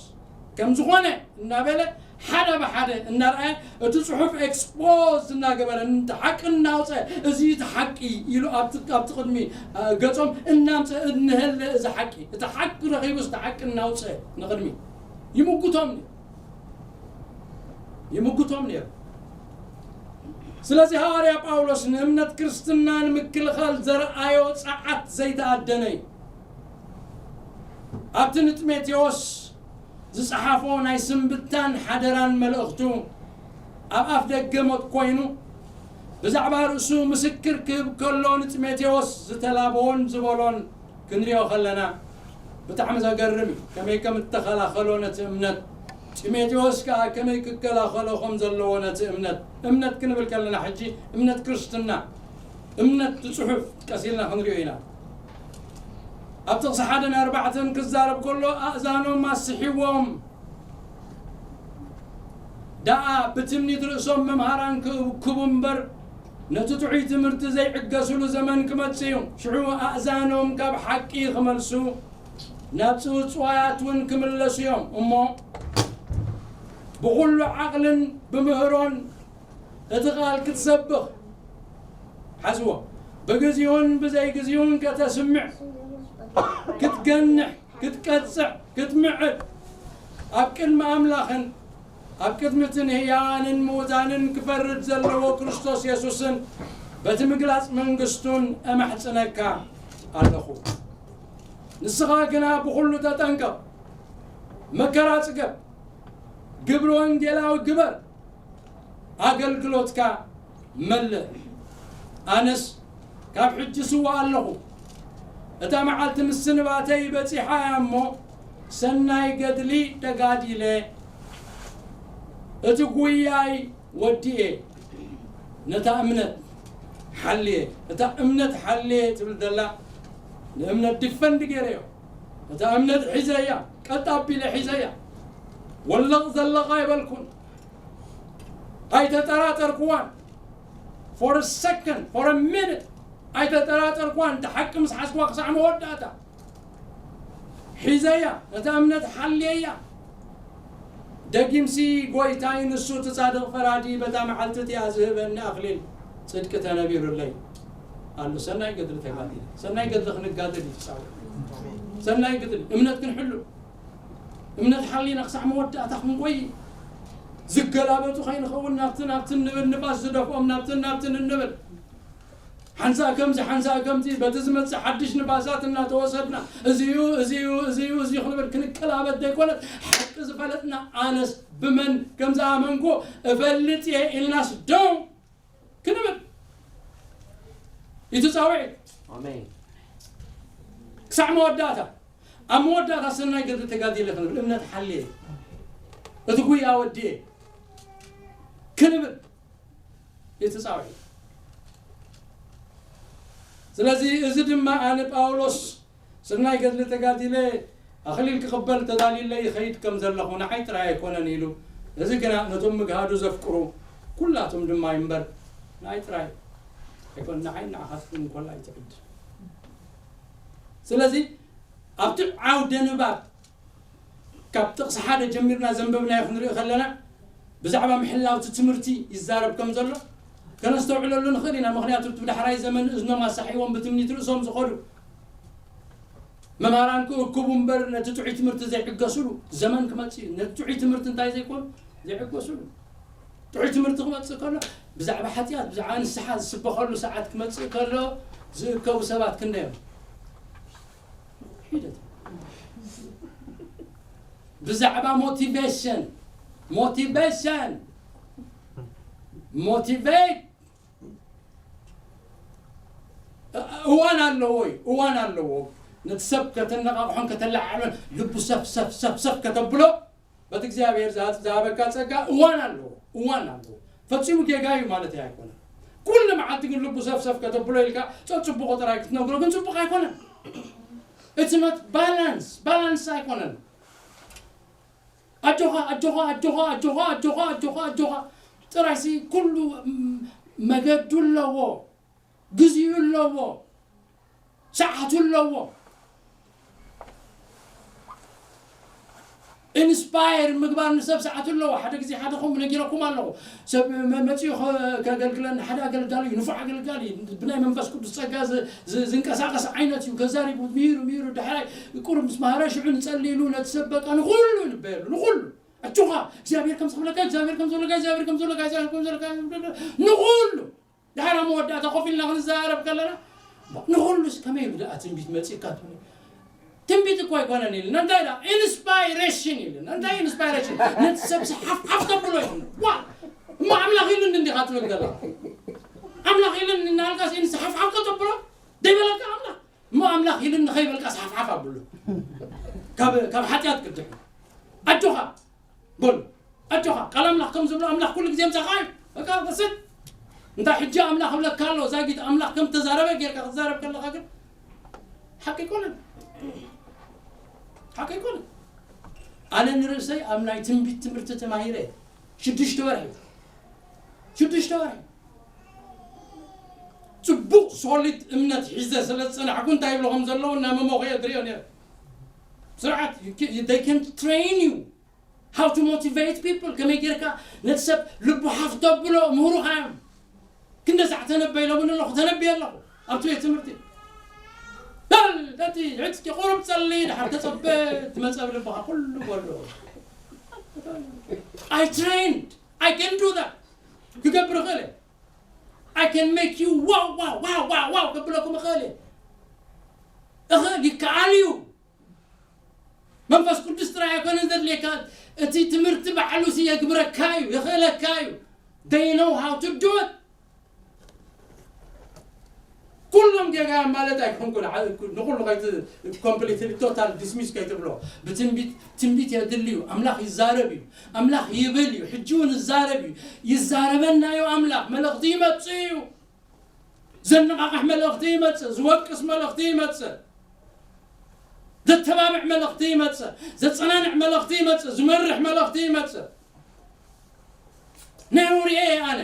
ከም ዝኾነ እናበለ ሓደ ብሓደ እናረኣየ እቲ ጽሑፍ ኤክስፖዝ እናገበረ፣ እቲ ሓቂ እናውፀ፣ እዚ እቲ ሓቂ ኢሉ ኣብቲ ኣብቲ ቅድሚ ገጾም እናምፀ፣ እንሀለ እዚ ሓቂ፣ እቲ ሓቂ ረኺቡስ እቲ ሓቂ እናውፀ ንቕድሚ ይምጉቶም ነይሩ። ይምጉቶም ነይሩ። ስለዚ ሃዋርያ ጳውሎስ ንእምነት ክርስትና ንምክልኻል ዘርኣዮ ጸዓት ዘይተኣደነ እዩ። ኣብቲ ንጢሞቴዎስ ዝጸሓፎ ናይ ስንብታን ሓደራን መልእኽቱ፣ ኣብ ኣፍ ደገ ሞት ኮይኑ ብዛዕባ ርእሱ ምስክር ክህብ ከሎ ንጢሞቴዎስ ዝተላበዎን ዝበሎን ክንሪኦ ከለና ብጣዕሚ ዘገርም እዩ። ከመይ ከም እተኸላኸሎ ነቲ እምነት፣ ጢሞቴዎስ ከኣ ከመይ ክከላኸሎ ከም ዘለዎ ነቲ እምነት፣ እምነት ክንብል ከለና ሕጂ እምነት ክርስትና፣ እምነት እቲ ጽሑፍ ቀስ ኢልና ክንሪኦ ኢና። ኣብ ጥቕሲ ሓደን ኣርባዕተን ክዛረብ ከሎ ኣእዛኖም ኣስሒዎም ደኣ ብትምኒት ርእሶም መምሃራን ክእክቡ እምበር ነቲ ጥዑይ ትምህርቲ ዘይዕገስሉ ዘመን ክመጽእ እዩ። ሽዑ ኣእዛኖም ካብ ሓቂ ክመልሱ ናብ ጽውጽዋያት እውን ክምለሱ እዮም እሞ ብኹሉ ዓቕልን ብምህሮን እቲ ቃል ክትሰብኽ ሓዝዎ። ብግዚኡን ብዘይግዚኡን ከተስምዕ፣ ክትገንሕ፣ ክትቀጽዕ፣ ክትምዕድ፣ ኣብ ቅድሚ ኣምላኽን ኣብ ቅድሚ እቲ ንህያዋንን ምዉታንን ክፈርድ ዘለዎ ክርስቶስ የሱስን በቲ ምግላጽ መንግስቱን እማሕጽነካ ኣለኹ። ንስኻ ግና ብኹሉ ተጠንቀቕ፣ መከራ ጽገብ፣ ግብሪ ወንጌላዊ ግበር፣ ኣገልግሎትካ መልእ። ኣነስ ካብ ሕጂ ስዋ ኣለኹ። እታ መዓልቲ ምስንባተይ በጺሓ እያ እሞ፣ ሰናይ ገድሊ ተጋዲለ፣ እቲ ጉያይ ወዲኤ፣ ነታ እምነት ሓልየ። እታ እምነት ሓልየ ትብል ዘላ፣ ንእምነት ዲፈንድ ገይረዮ። እታ እምነት ሒዘያ፣ ቀጥ ኣቢለ ሒዘያ። ወለቕ ዘለቕ ኣይበልኩን። ኣይተጠራጠርኩዋን። For a second, for a minute ኣይተጠራጠርኩዋን። እቲ ሓቂ ምስ ሓዝኩዋ ክሳዕ መወዳእታ ሒዘያ፣ ነታ እምነት ሓልየያ። ደጊምሲ ጎይታይ ንሱ እቲ ጻድቕ ፈራዲ በታ መዓልቲ እቲኣ ዝህበኒ ኣኽሊል ጽድቂ ተነቢሩለይ ኣሎ። ሰናይ ገድሊ ተጋዲለ። ሰናይ ገድሊ ክንጋደል እዩ ትጻወር። ሰናይ ገድሊ እምነት ክንሕሉ፣ እምነት ሓሊና ክሳዕ መወዳእታ ክንጎይ፣ ዝገላበጡ ከይንኸውን ናብቲ ናብቲ እንብል፣ ንፋስ ዝደፍኦም ናብቲ ናብቲ እንብል። ሓንሳእ ከምዚ ሓንሳእ ከምዚ በቲ ዝመጽእ ሓድሽ ንፋሳት እናተወሰድና፣ እዚ እዩ፣ እዚ እዩ፣ እዚ እዩ፣ እዚ እዩ ክንብል ክንቀላበጥ ዘይኮነስ፣ ሓቂ ዝፈለጥና ኣነስ ብመን ከም ዝኣመንኩ እፈልጥ እየ ኢልናስ ደው ክንብል እዩ እቲ ጻውዒት። ኣሜን። ክሳዕ መወዳእታ፣ ኣብ መወዳእታ ሰናይ ገድሊ ተጋዲለ ክንብል፣ እምነት ሓልየ፣ እቲ ጉያ ወድየ ክንብል እዩ እቲ ጻውዒት። ስለዚ እዚ ድማ ኣነ ጳውሎስ ሰናይ ገድሊ ተጋዲለ ኣኽሊል ክቕበል ተዳልዩለይ ይኸይድ ከም ዘለኹ ንዓይ ጥራይ ኣይኮነን ኢሉ። እዚ ግና ነቶም ምግሃዱ ዘፍቅሩ ኩላቶም ድማ እዩ እምበር ንዓይ ጥራይ ኣይኮነን፣ ንዓይ ንዓኻትኩም እንኮላ እዩ ትዕድል። ስለዚ ኣብቲ ዓውደ ንባብ ካብ ጥቕሲ ሓደ ጀሚርና ዘንበብናዮ ክንርኢ ከለና ብዛዕባ ምሕላው እቲ ትምህርቲ ይዛረብ ከም ዘሎ ከነስተውዕለሉ ንኽእል ኢና። ምኽንያቱ እቲ ብዳሕራይ ዘመን እዝኖም ኣሳሒዎም ብትምኒት ርእሶም ዝኸዱ መምሃራን ክእክቡ እምበር ነቲ ጥዑይ ትምህርቲ ዘይዕገስሉ ዘመን ክመጽእ እዩ። ነቲ ጥዑይ ትምህርቲ እንታይ ዘይኮኑ ዘይዕገስሉ። ጥዑይ ትምህርቲ ክመጽእ ከሎ ብዛዕባ ሓጢኣት፣ ብዛዕባ ንስሓ ዝስበኸሉ ሰዓት ክመጽእ ከሎ ዝእከቡ ሰባት ክንደዮም? ሒደት። ብዛዕባ ሞቲቬሽን፣ ሞቲቬሽን፣ ሞቲቬት እዋን ኣለዎ እዩ፣ እዋን ኣለዎ። ነቲ ሰብ ከተነቓቕሖን ከተለዓዕሎን ልቡ ሰፍ ሰፍ ሰፍ ሰፍ ከተብሎ በቲ እግዚኣብሔር ዝሃ- ዝሃበካ ጸጋ እዋን ኣለዎ፣ እዋን ኣለዎ። ፈጺሙ ጌጋ እዩ ማለት ኣይኮነን። ኩሉ መዓልቲ ግን ልቡ ሰፍ ሰፍ ከተብሎ ኢልካ ጸ- ጽቡቕ ጥራይ ክትነግሮ ግን ጽቡቕ ኣይኮነን። It's not balance፣ ባላንስ ኣይኮነን። ኣጆኻ ኣጆኻ ኣጆኻ ኣጆኻ ኣጆኻ ኣጆኻ ኣጆኻ ኣጆኻ ጥራይሲ ኩሉ ም- መገዱ ኣለዎ፣ ግዚኡ ኣለዎ፣ ሰዓቱ ኣለዎ። ኢንስፓየር ምግባር ንሰብ ሰዓት ኣለዎ። ሓደ ግዜ ሓደ ከምኡ ነጊረኩም ኣለኹ። ሰብ መ- መጺኡ ከ- ከገልግለኒ ሓደ ኣገልጋሊ እዩ፣ ንፉዕ ኣገልጋሊ እዩ፣ ብናይ መንፈስ ቅዱስ ጸጋ ዝ- ዝ- ዝንቀሳቐስ ዓይነት እዩ። ከዛሪቡ ሚሩ ሚሩ ድሕራይ ቁሩብ ምስ መሃረ ሽዑ ንጸልይሉ ነቲ ሰብ በቃ ንኹሉ ይንበየሉ ንኹሉ ኣጆኻ እግዚኣብሔር ከም ዝኽብለካ እግዚኣብሔር ከም ዝብለካ እግዚኣብሔር ከም ዝብለካ እግዚኣብሔር ከም ዝብለካ ንኹሉ ድሓር ኣብ መወዳእታ ኮፍ ኢልና ክንዘራረብ ከለና ንኹሉስ ከመይ ኢሉ ደኣ ትንቢት መጺእካ ትብሎ? ትንቢት እኮ ኣይኮነን ኢልና እንታይ ደኣ ኢንስፓይሬሽን ኢልና እንታይ ኢንስፓይሬሽን ነቲ ሰብ ሓፍሓፍ ተብሎ ይኹን ዋ እሞ ኣምላኽ ኢሉኒ እንዲኻ ትብል ዘለኻ ኣምላኽ ኢሉኒ እናልካስ ኢንስ ሓፍሓፍ ከተብሎ ደይበለካ ኣምላኽ እሞ ኣምላኽ ኢሉኒ ከይበልካስ ሓፍሓፍ ኣብሉ ካብ ካብ ሓጢኣት ቅድሕ ኣጆኻ በሉ ኣጆኻ ቃል ኣምላኽ ከም ዝብሎ ኣምላኽ ኩሉ ግዜ ምሳኻ እዩ በቃ that's it እንታይ ሕጂ ኣምላኽ እብለካ ኣሎ ዛጊት ኣምላኽ ከም ተዛረበ ጌርካ ክትዛረብ ከለኻ ግን ሓቂ ኣይኮነን ሓቂ ኣይኮነን ኣነ ንርእሰይ ኣብ ናይ ትንቢት ትምህርቲ ተማሂረ ሽዱሽተ ወርሒ ሽዱሽተ ወርሒ ጽቡቕ ሶሊድ እምነት ሒዘ ስለ ዝጸናሕኩ እንታይ ይብሎ ከም ዘለዉ እናመሞኸ የድርዮ ነይረ ስርዓት they can train you how to motivate people ከመይ ጌርካ ነቲ ሰብ ልቡ ሓፍ ተብሎ ምህሩኻ እዮም ክንደሳዕ ተነበይ ሎምን ኣለኹ ተነብየ ኣለኹ ኣብቲ ቤት ትምህርቲ በል በቲ ሕፅቂ ቁሩብ ፀሊ ድሓር ተፀበ ትመፀ ብልብኻ ኩሉ በሎ I trained I can do that ክገብር እኽእል እየ I can make you wow wow wow wow wow ከብለኩም እኽእል እየ እኽእል ይከኣል እዩ መንፈስ ቅዱስ ጥራይ ኣይኮነን ዘድልየካ እቲ ትምህርቲ ባዕሉ ሲ የግብረካ እዩ የኽእለካ እዩ they know how to do it ኩሎም ጌጋ ማለት ኣይኮንኩን ንኩሉ ከይት completely total dismiss ከይትብሎ ብትንቢት ትንቢት የድልዩ ኣምላኽ ይዛረብ እዩ ኣምላኽ ይብል እዩ ሕጂ እውን ይዛረብ እዩ ይዛረበናዮ ኣምላኽ መልእኽቲ ይመጽእ እዩ ዘነቓቕሕ መልእኽቲ ይመጽእ ዝወቅስ መልእኽቲ ይመጽእ ዘተባብዕ መልእኽቲ ይመጽእ ዘጸናንዕ መልእኽቲ ይመጽእ ዝመርሕ መልእኽቲ ይመጽእ ነይሩ ርኤ ኣነ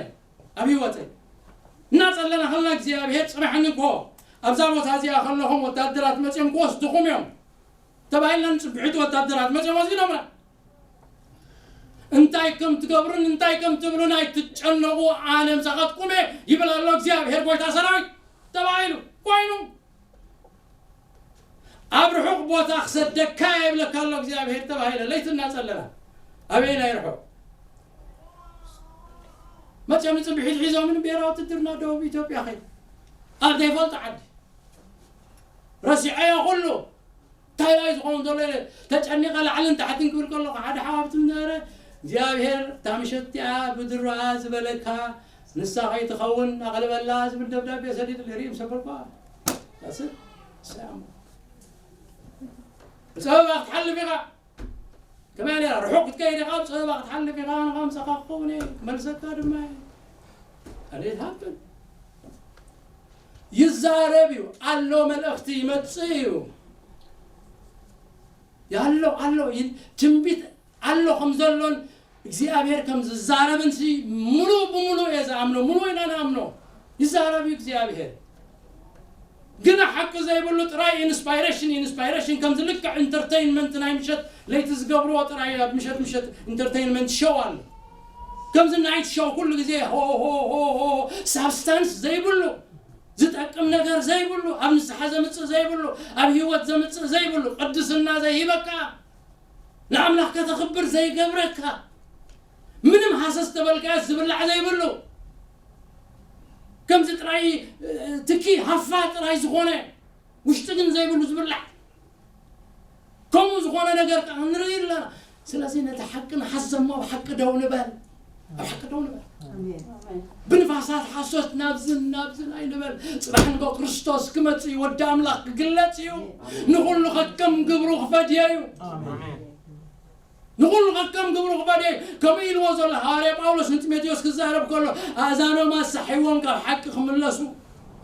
ኣብ ህይወተይ እናጸለና ከለና እግዚኣብሔር ጽባሕ ንግሆ ኣብዛ ቦታ እዚኣ ከለኹም ወታደራት መጺኦም ክወስድኹም እዮም ተባሂልና ንጽብሒቱ ወታደራት መጺኦም ወሲዶምና እንታይ ከም ትገብሩን እንታይ ከም ትብሉን ኣይትጨነቑ ኣነ ምሳኻትኩም እየ ይብል ኣሎ እግዚኣብሔር ጎይታ ሰራዊት ተባሂሉ ኮይኑ ኣብ ርሑቕ ቦታ ክሰደካ የብለካ ኣሎ እግዚኣብሔር ተባሂለ ለይቲ እናጸለና ኣበይ ናይ ርሑቕ መቸም ንጽብሒት ሒዞምን ብሔራዊ ውትድርና ደቡብ ኢትዮጵያ ኸይዱ ኣብ ዘይፈልጦ ዓዲ ረሲዐዮ ኩሉ እንታይ ላይ ዝኾኑ ዘሎ ተጨኒቐ ላዕልን ታሕትን ክብል ከለኹ ሓደ ሓዋብቲ ነበረ እግዚኣብሔር እታ ምሸት እቲኣ ብድሮኣ ዝበለካ ንሳ ከይትኸውን ኣቕልበላ ዝብል ደብዳቤ ሰዲዱ ርእዩ ሰበልኳ ብፀበባ ክትሓልፍ ኢኻ ከመይ ርሑቕ ክትከይድ ኢኻ ብፀበባ ክትሓልፍ ኢኻ ንኻ ምሳኻ ክኸውን እየ ክመልሰካ ድማ ኣሌት ሃብን ይዛረብ እዩ ኣሎ መልእኽቲ ይመፅእ እዩ ኣሎ ኣሎ ትንቢት ኣሎ ከም ዘሎን እግዚኣብሔር ከም ዝዛረብን ሲ ሙሉእ ብሙሉእ እየ ዝኣምኖ ሙሉእ ኢና ንኣምኖ ይዛረብ እዩ እግዚኣብሔር ግና ሓቂ ዘይብሉ ጥራይ ኢንስፓይሬሽን ኢንስፓይሬሽን ከምዚ ልክዕ ኢንተርቴይንመንት ናይ ምሸት ለይቲ ዝገብርዎ ጥራይ ኣብ ምሸት ምሸት ኢንተርቴይንመንት ሾው ኣሎ ከምዚ ናይት ሾው ኩሉ ግዜ ሆሆሆሆ ሳብስታንስ ዘይብሉ ዝጠቅም ነገር ዘይብሉ ኣብ ንስሓ ዘምፅእ ዘይብሉ ኣብ ህይወት ዘምፅእ ዘይብሉ ቅድስና ዘይሂበካ ንኣምላኽ ከተኽብር ዘይገብረካ ምንም ሃሰስ ተበልካዮ ዝብላዕ ዘይብሉ ከምዚ ጥራይ ትኪ ሃፋ ጥራይ ዝኾነ ውሽጢ ግን ዘይብሉ ዝብላዕ ከምኡ ዝኾነ ነገር ከዓ ንርኢ ኣለና ስለዚ ነቲ ሓቂ ንሓዘሞ ኣብ ሓቂ ደው ንበል ኣብ ሓቂ ደው ንበል ብንፋሳት ሓሶት ናብዝን ናብዝን ኣይንበል ፅባሕ ንጎ ክርስቶስ ክመፅእ እዩ ወዲ ኣምላኽ ክግለፅ እዩ ንኩሉ ከከም ግብሩ ክፈድዮ እዩ ንኹሉ ከከም ግብሩ ክፈድየ እዩ። ከምኡ ኢልዎ ዘሎ ሃዋርያ ጳውሎስ ንጢሞቴዎስ ክዛረብ ከሎ ኣእዛኖም ኣሳሒዎም ካብ ሓቂ ክምለሱ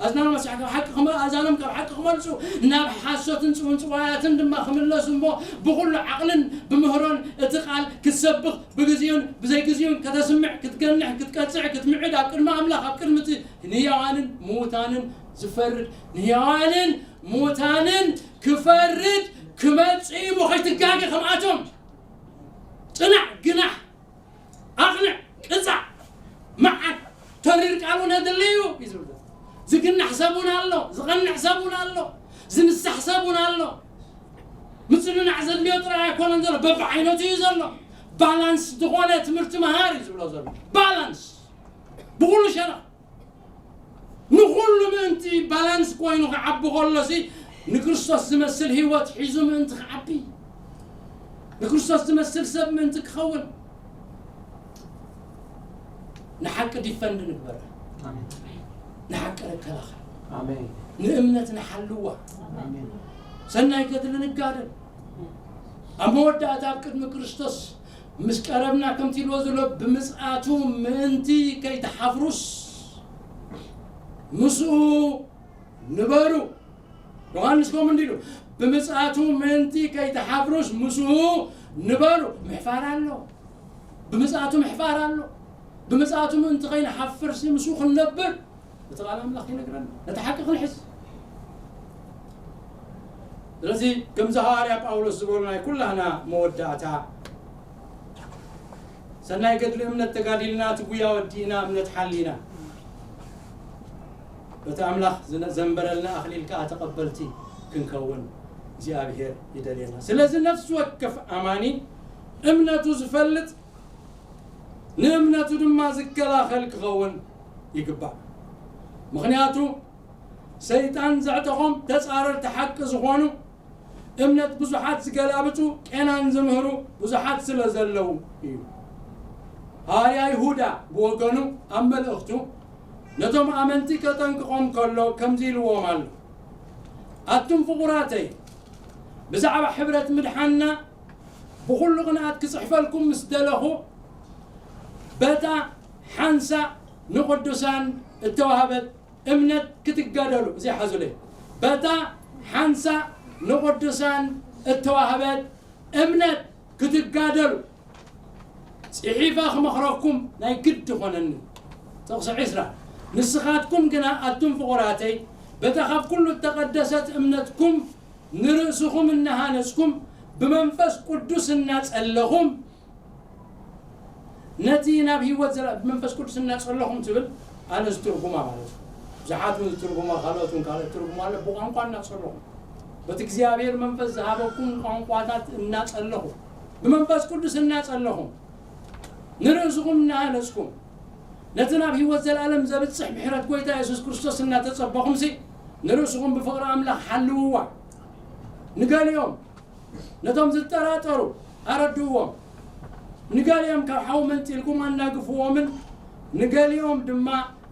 ኣእዛኖም ኣሳሒ ካብ ሓቂ ክመ ኣእዛኖም ካብ ሓቂ ክመልሱ ናብ ሓሶትን ጽውንጽዋያትን ድማ ክምለሱ እሞ ብኹሉ ዓቕልን ብምህሮን እቲ ቃል ክትሰብኽ ብግዜኡን ብዘይግዜኡን ከተስምዕ ክትገንሕ ክትቀጽዕ ክትምዕድ ኣብ ቅድሚ ኣምላኽ ኣብ ቅድሚ እቲ ንህያዋንን ምዉታንን ዝፈርድ ንህያዋንን ምዉታንን ክፈርድ ክመጽእ እዩ እሞ ከይትጋገ ከምኣቶም ቅናዕ፣ ግናሕ፣ ኣቕንዕ፣ ቅጻዕ፣ መዓት፣ ተሪር ቃል እውን ኣድሊ እዩ እዩ ዝብል ዘሎ። ዝግናሕ ሰብ እውን ኣሎ፣ ዝቐንዕ ሰብ እውን ኣሎ፣ ዝንሳሕ ሰብ እውን ኣሎ። ምጽንናዕ ዘድልዮ ጥራይ ኣይኮነን ዘሎ፣ በብዓይነቱ እዩ ዘሎ። ባላንስ ዝኾነ ትምህርቲ መሃር እዩ ዝብሎ ዘሎ። ባላንስ ብኹሉ ሸነኽ ንኹሉ ምእንቲ ባላንስ ኮይኑ ክዓቢ ከሎሲ ንክርስቶስ ዝመስል ህይወት ሒዙ ምእንቲ ክዓቢ፣ ንክርስቶስ ዝመስል ሰብ ምእንቲ ክኸውን ንሓቂ ዲፈንድ ንግበር። ንሓቂ ንከላኸል። ንእምነት ንሓልዋ። ሰናይ ገድሊ ንጋደል። ኣብ መወዳእታ ኣብ ቅድሚ ክርስቶስ ምስ ቀረብና ከምቲ ኢልዎ ዘሎ ብምጽኣቱ ምእንቲ ከይትሓፍሩስ ምስኡ ንበሩ። ዮሃንስ ከምኡ እንዲሉ ብምጽኣቱ ምእንቲ ከይትሓፍሩስ ምስኡ ንበሩ። ምሕፋር ኣሎ። ብምጽኣቱ ምሕፋር ኣሎ። ብምጽኣቱ ምእንቲ ከይንሓፍርሲ ምስኡ ክንነብር እቲ ቃል ኣምላኽ ይነግረና። ነቲ ሓቂ ክንሕዝ። ስለዚ ከምዚ ሃዋርያ ጳውሎስ ዝበሉ ናይ ኩላህና መወዳእታ ሰናይ ገድሊ እምነት ተጋዲልና፣ እቲ ጉያ ወዲእና፣ እምነት ሓሊና፣ በቲ ኣምላኽ ዝነ-፣ ዘንበረልና ኣኽሊል ከኣ ተቐበልቲ ክንከውን እግዚኣብሔር ይደልየና። ስለዚ ነፍሲ ወከፍ ኣማኒ እምነቱ ዝፈልጥ ንእምነቱ ድማ ዝከላኸል ክኸውን ይግባእ። ምኽንያቱ ሰይጣን ዘዕጠቖም ተጻረርቲ ሓቂ ዝኾኑ እምነት ብዙሓት ዝገላብጡ ቄናን ዝምህሩ ብዙሓት ስለ ዘለዉ እዩ። ሃዋርያ ይሁዳ ብወገኑ ኣብ መልእኽቱ ነቶም ኣመንቲ ከጠንቅቖም ከሎ ከምዚ ኢልዎም ኣሎ። ኣቱም ፍቑራተይ፣ ብዛዕባ ሕብረት ምድሓንና ብኹሉ ቅንኣት ክጽሕፈልኩም ምስ ደለኹ፣ በታ ሓንሳእ ንቕዱሳን እተዋህበት እምነት ክትጋደሉ፣ እዚ ሓዙለይ፣ በታ ሓንሳእ ንቕዱሳን እተዋህበት እምነት ክትጋደሉ ጽሒፈ ክመኽረኩም ናይ ግድ ኾነኒ። ጥቕሲ ዕስራ፣ ንስኻትኩም ግና ኣቱም ፍቑራተይ፣ በታ ካብ ኩሉ እተቐደሰት እምነትኩም ንርእስኹም እናሃነጽኩም፣ ብመንፈስ ቅዱስ እናጸለኹም፣ ነቲ ናብ ህይወት ዘላ-፣ ብመንፈስ ቅዱስ እናጸለኹም ትብል፣ ኣነ ዝትርጉማ ማለት እዩ። ብዙሓት እውን ዝትርጉማ፣ ካልኦት እውን ካልኦት ትርጉማ ኣሎ። ብቋንቋ እናጸለኹም፣ በቲ እግዚኣብሔር መንፈስ ዝሃበኩም ቋንቋታት እናጸለኹም፣ ብመንፈስ ቅዱስ እናጸለኹም፣ ንርእስኹም እናሃነጽኩም፣ ነቲ ናብ ህይወት ዘለኣለም ዘብጽሕ ምሕረት ጐይታ የሱስ ክርስቶስ እናተጸበኹምሲ፣ ንርእስኹም ብፍቕሪ ኣምላኽ ሓልውዋ። ንገሊኦም ነቶም ዝጠራጠሩ ኣረድእዎም። ንገሊኦም ካብ ሓዊ መንጢልኩም ኣናግፍዎምን ንገሊኦም ድማ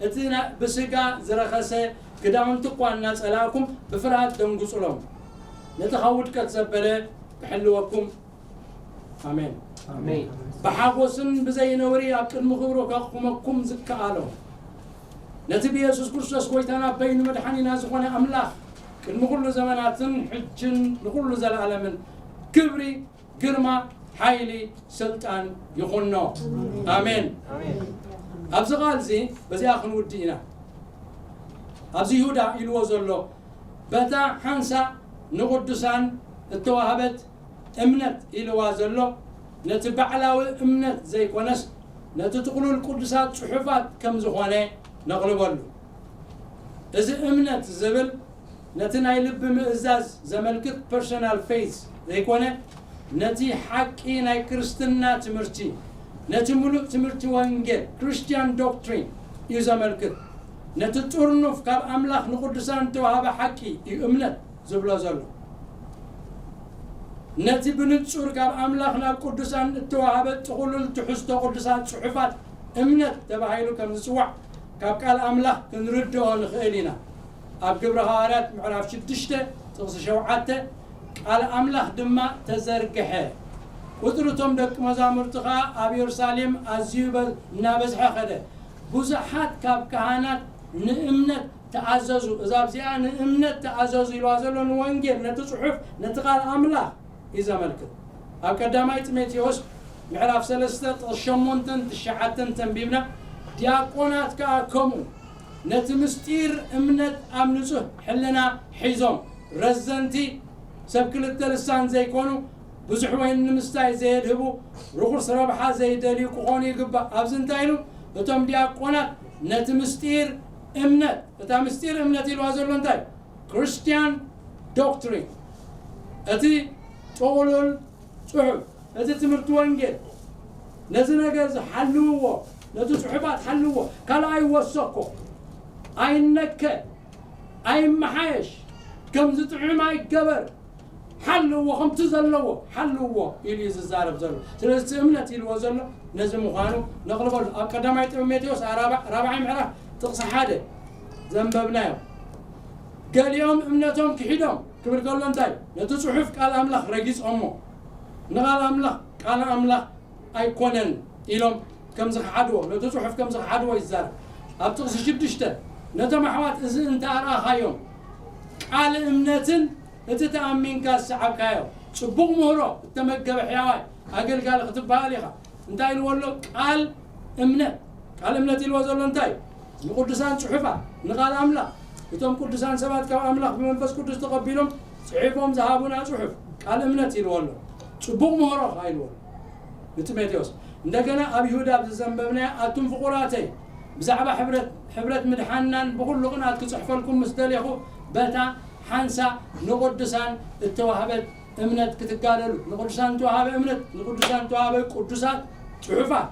እቲ ና-፣ ብስጋ ዝረኸሰ ክዳውንቲ እኳ እናጸላእኩም ብፍርሃት ደንግጹሎም። ነቲ ካብ ውድቀት ዘበለ ክሕልወኩም። ኣሜን። ኣሜን። ብሓጎስን ብዘይ ነውሪ ኣብ ቅድሚ ክብሩ ከቑመኩም ዝከኣሎ ነቲ ብየሱስ ክርስቶስ ጐይታና በይኑ መድሓኒና ዝኾነ ኣምላኽ ቅድሚ ኩሉ ዘመናትን ሕጅን ንኹሉ ዘለኣለምን ክብሪ፣ ግርማ፣ ሓይሊ፣ ስልጣን ይኹኖ። ኣሜን። ኣሜን። ኣብዚ ቃል እዚ በዚኣ ክንውድእ ኢና። ኣብዚ ይሁዳ ኢልዎ ዘሎ በታ ሓንሳእ ንቕዱሳን እተዋህበት እምነት ኢልዋ ዘሎ ነቲ ባዕላዊ እምነት ዘይኮነስ ነቲ ጥቕሉል ቅዱሳት ጽሑፋት ከም ዝኾነ ነቕልበሉ። እዚ እምነት ዝብል ነቲ ናይ ልቢ ምእዛዝ ዘመልክት ፐርሶናል ፌዝ ዘይኮነ ነቲ ሓቂ ናይ ክርስትና ትምህርቲ፣ ነቲ ምሉእ ትምህርቲ ወንጌል፣ ክርስቲያን ዶክትሪን፣ እዩ ዘመልክት። ነቲ ጥርኑፍ ካብ ኣምላኽ ንቕዱሳን እተዋህበ ሓቂ እዩ እምነት ዝብሎ ዘሎ። ነቲ ብንጹር ካብ ኣምላኽ ናብ ቅዱሳን እተዋህበ ጥቕሉል ትሕዝቶ ቅዱሳት ጽሑፋት እምነት ተባሂሉ ከም ዝጽዋዕ ካብ ቃል ኣምላኽ ክንርድኦ ንኽእል ኢና። ኣብ ግብሪ ሃዋርያት ምዕራፍ ሽዱሽተ ጥቕሲ ሸውዓተ፣ ቃል ኣምላኽ ድማ ተዘርግሐ፣ ቁጽሪ እቶም ደቂ መዛሙርቲ ኸኣ ኣብ የሩሳሌም ኣዝዩ በ-፣ እናበዝሐ ኸደ። ብዙሓት ካብ ካህናት ንእምነት ተኣዘዙ። እዛ ኣብዚኣ ንእምነት ተኣዘዙ ኢልዋ ዘሎ ንወንጌል፣ ነቲ ጽሑፍ፣ ነቲ ቃል ኣምላኽ እዩ ዘመልክት። ኣብ ቀዳማይ ጢሞቴዎስ ምዕራፍ ሰለስተ ጥቕሲ ሸሞንተን ትሽዓተን ተንቢብና፣ ዲያቆናት ከኣ ከምኡ ነቲ ምስጢር እምነት ኣብ ንጹህ ሕልና ሒዞም፣ ረዘንቲ ሰብ ክልተ ልሳን ዘይኮኑ፣ ብዙሕ ወይን ንምስታይ ዘየድህቡ፣ ርኹስ ረብሓ ዘይደልዩ ክኾኑ ይግባእ። ኣብዚ እንታይ ኢሉ? እቶም ዲያቆናት ነቲ ምስጢር እምነት፣ እታ ምስጢር እምነት ኢልዋ ዘሎ እንታይ? ክርስቲያን ዶክትሪን፣ እቲ ጥቕሉል ጽሑፍ፣ እቲ ትምህርቲ ወንጌል፣ ነዚ ነገር እዚ ሓልውዎ፣ ነቲ ጽሑፋት ሓልውዎ። ካልኣይ ወሰኮ፣ ኣይነከ፣ ኣይመሓየሽ፣ ከም ዝጥዕም ኣይገበር፣ ሓልዎ ከምቲ ዘለዎ ሓልዎ ኢሉ እዩ ዝዛረብ ዘሎ። ስለዚ እቲ እምነት ኢልዎ ዘሎ ነዚ ምዃኑ ነቕርበሉ። ኣብ ቀዳማይ ጢሞቴዎስ ራብዓይ ምዕራፍ ጥቕሲ ሓደ ዘንበብናዮ፣ ገሊኦም እምነቶም ክሒዶም ክብል ከሎ እንታይ? ነቲ ጽሑፍ ቃል ኣምላኽ ረጊጾሞ፣ ንቓል ኣምላኽ ቃል ኣምላኽ ኣይኮነን ኢሎም ከም ዝኸሓድዎ፣ ነቲ ጽሑፍ ከም ዝኸሓድዎ ይዛረብ። ኣብ ጥቕሲ ሽዱሽተ፣ ነቶም ኣሕዋት እዚ እንተ ኣርኣኻዮም፣ ቃል እምነትን እቲ ተኣሚንካ ዝሰዓብካዮ ጽቡቕ ምህሮ እተመገበ ሕያዋይ ኣገልጋሊ ክትበሃል ኢኻ። እንታይ ኢልዎ ኣሎ? ቃል እምነት። ቃል እምነት ኢልዎ ዘሎ እንታይ? ንቅዱሳን ጽሑፋት፣ ንቃል ኣምላኽ፣ እቶም ቅዱሳን ሰባት ካብ ኣምላኽ ብመንፈስ ቅዱስ ተቐቢሎም ጽሒፎም ዝሃቡና ጽሑፍ ቃል እምነት ኢልዎ ኣሎ። ጽቡቕ ምህሮ ኸዓ ኢልዎ ኣሎ ንጢሞቴዎስ። እንደገና ኣብ ይሁዳ ኣብ ዝዘንበብናዮ፣ ኣቱም ፍቑራተይ፣ ብዛዕባ ሕብረት፣ ሕብረት ምድሓንናን ብኹሉ ቅንኣት ክጽሕፈልኩም ምስ ደሌኹ፣ በታ ሓንሳ ንቅዱሳን እተዋህበት እምነት ክትጋደሉ፣ ንቅዱሳን እተዋህበ እምነት፣ ንቅዱሳን እተዋህበ ቅዱሳት ጽሑፋት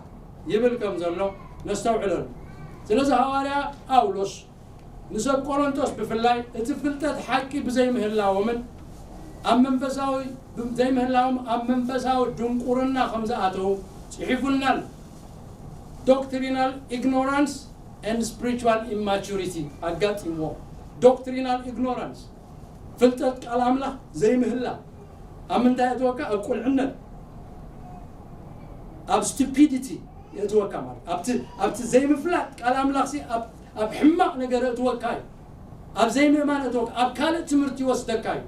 ይብል ከም ዘሎ ነስተውዕለሉ። ስለዚ ሃዋርያ ጳውሎስ ንሰብ ቆሮንቶስ ብፍላይ እቲ ፍልጠት ሓቂ ብዘይምህላዎምን ኣብ መንፈሳዊ፣ ብዘይምህላዎም ኣብ መንፈሳዊ ድንቁርና ከም ዝኣተዉ ጽሒፉልና ኣሎ። Doctrinal ignorance and spiritual immaturity ኣጋጢምዎ። Doctrinal ignorance፣ ፍልጠት ቃል ኣምላኽ ዘይምህላው ኣብ ምንታይ የእትወካ? ኣብ ቁልዕነት፣ ኣብ ስቱፒዲቲ የእትወካ። ማለት ኣብቲ፣ ኣብቲ ዘይምፍላጥ ቃል ኣምላኽ ሲ ኣብ፣ ኣብ ሕማቕ ነገር የእትወካ እዩ። ኣብ ዘይምእማን የእትወካ፣ ኣብ ካልእ ትምህርቲ ይወስደካ እዩ።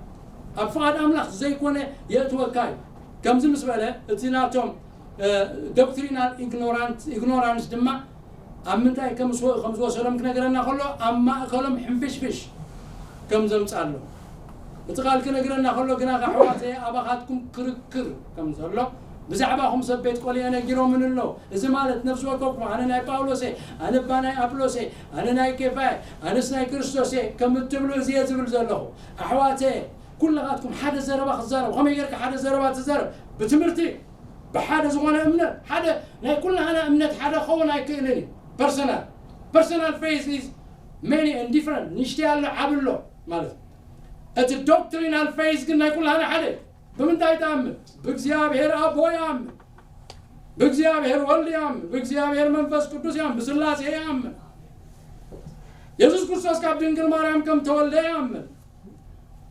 ኣብ ፍቓድ ኣምላኽ ዘይኮነ የእትወካ እዩ። ከምዚ ምስ በለ እቲ ናቶም ዶክትሪናል ኢግኖራንስ ድማ ኣብ ምንታይ ከም ዝወ-፣ ከም ዝወሰዶም ክነግረና ከሎ፣ ኣብ ማእከሎም ሕንፍሽፍሽ ከም ዘምጻሎም እቲ ቃል ክነግረና ከሎ፣ ግና ኣሕዋተየ ኣባኻትኩም ክርክር ከም ዘሎ ብዛዕባኹም ሰብ ቤት ቆልኤ ነጊሮምን ኣሎ። እዚ ማለት ነፍሲ ወከፍኩም ኣነ ናይ ጳውሎስ እየ፣ ኣነ እባ ናይ ኣጵሎስ እየ፣ ኣነ ናይ ኬፋ እየ፣ ኣነስ ናይ ክርስቶስ እየ ከም እትብሉ እዚ እየ ዝብል ዘለኹ። ኣሕዋተየ ኩልኻትኩም ሓደ ዘረባ ክትዛረቡ። ከመይ ጌርካ ሓደ ዘረባ ትዛረብ? ብትምህርቲ፣ ብሓደ ዝኾነ እምነት፣ ሓደ ናይ ኩላህና እምነት ሓደ ክኸውን ኣይክእልን እዩ። ፐርሰናል፣ ፐርሰናል ፌዝ ኢዝ ሜኒ ኤንድ ዲፍረንት፣ ንእሽተይ ኣሎ ዓቢ ኣሎ ማለት እዩ። እቲ ዶክትሪናል ፌዝ ግን ናይ ኩላህና ሓደ እዩ። ብምንታይ ትኣምን? ብእግዚኣብሔር ኣቦ ይኣምን፣ ብእግዚኣብሔር ወልድ ይኣምን፣ ብእግዚኣብሔር መንፈስ ቅዱስ ይኣምን፣ ብስላሴ ይኣምን፣ የሱስ ክርስቶስ ካብ ድንግል ማርያም ከም ተወልደ ይኣምን፣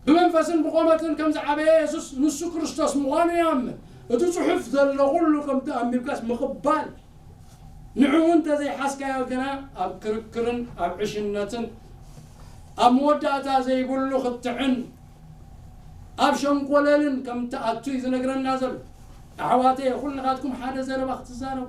ብመንፈስን ብቆመትን ከም ዝዓበየ የሱስ ንሱ ክርስቶስ ምዃኑ ይኣምን። እቲ ጽሑፍ ዘሎ ኩሉ ከምቲ ኣንቢብካስ ምቕባል፣ ንዕኡ እንተዘይሓዝካዮ ግና ኣብ ክርክርን ኣብ ዕሽነትን ኣብ መወዳእታ ዘይብሉ ክትዕን ኣብ ሸንኮለልን ከም ትኣቱ እዩ ዝነግረና ዘሎ። ኣሕዋተየ፣ ኩልኻትኩም ሓደ ዘረባ ክትዛረቡ፣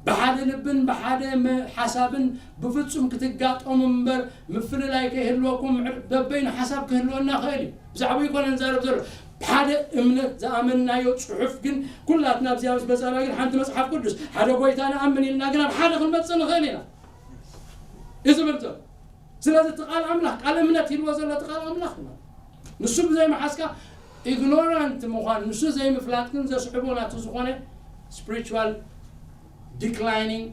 ብሓደ ልብን ብሓደ መ-፣ ሓሳብን ብፍጹም ክትጋጠሙ እምበር፣ ምፍልላይ ከይህልወኩም፣ ምዕር-፣ በበይኑ ሓሳብ ክህልወና ይኽእል እዩ። ብዛዕባ ይኮነ ንዛረብ ዘሎ። ብሓደ እምነት ዝኣመንናዮ ጽሑፍ ግን፣ ኩላትና ኣብዚኣ ምስ መጻና ግን፣ ሓንቲ መጽሓፍ ቅዱስ፣ ሓደ ጎይታ ንኣምን ኢልና ግን፣ ኣብ ሓደ ክንመጽእ ንኽእል ኢና እዩ ዝብል ዘሎ። ስለዚ እቲ ቃል ኣምላኽ፣ ቃል እምነት ኢልዎ ዘሎ እቲ ቃል ኣምላኽ ማለት፣ ንሱ ብዘይመሓዝካ ኢግኖራንት ምዃን፣ ንሱ ዘይምፍላጥ ግን ዘስዕቦ ናቱ ዝኾነ ስፒሪቹዋል ዲክላይኒንግ፣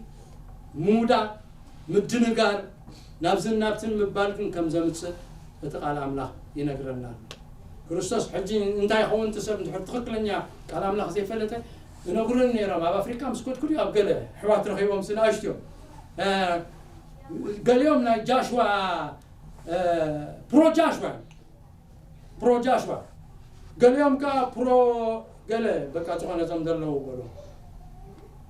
ምውዳቕ፣ ምድንጋር፣ ናብዝን ናብትን ምባል ግን ከም ዘምጽእ እቲ ቃል ኣምላኽ ይነግረና ኣሎ። ክርስቶስ ሕጂ እንታይ ይኸውን እቲ ሰብ እንድሕር ትኽክለኛ ቃል ኣምላኽ ዘይፈለጠ? እነግሩን ነይሮም። ኣብ ኣፍሪካ ምስ ከድኩ ድዩ ኣብ ገለ ኣሕዋት ረኺቦም፣ ንኣሽቱ እዮም። እ፣ ገሊኦም ናይ ጃሽዋ፣ እ፣ ፕሮ ጃሽዋ፣ ፕሮ ጃሽዋ፣ ገሊኦም ከኣ ፕሮ ገለ፣ በቃ ዝኾነ እዞም ዘለዉ በሉ።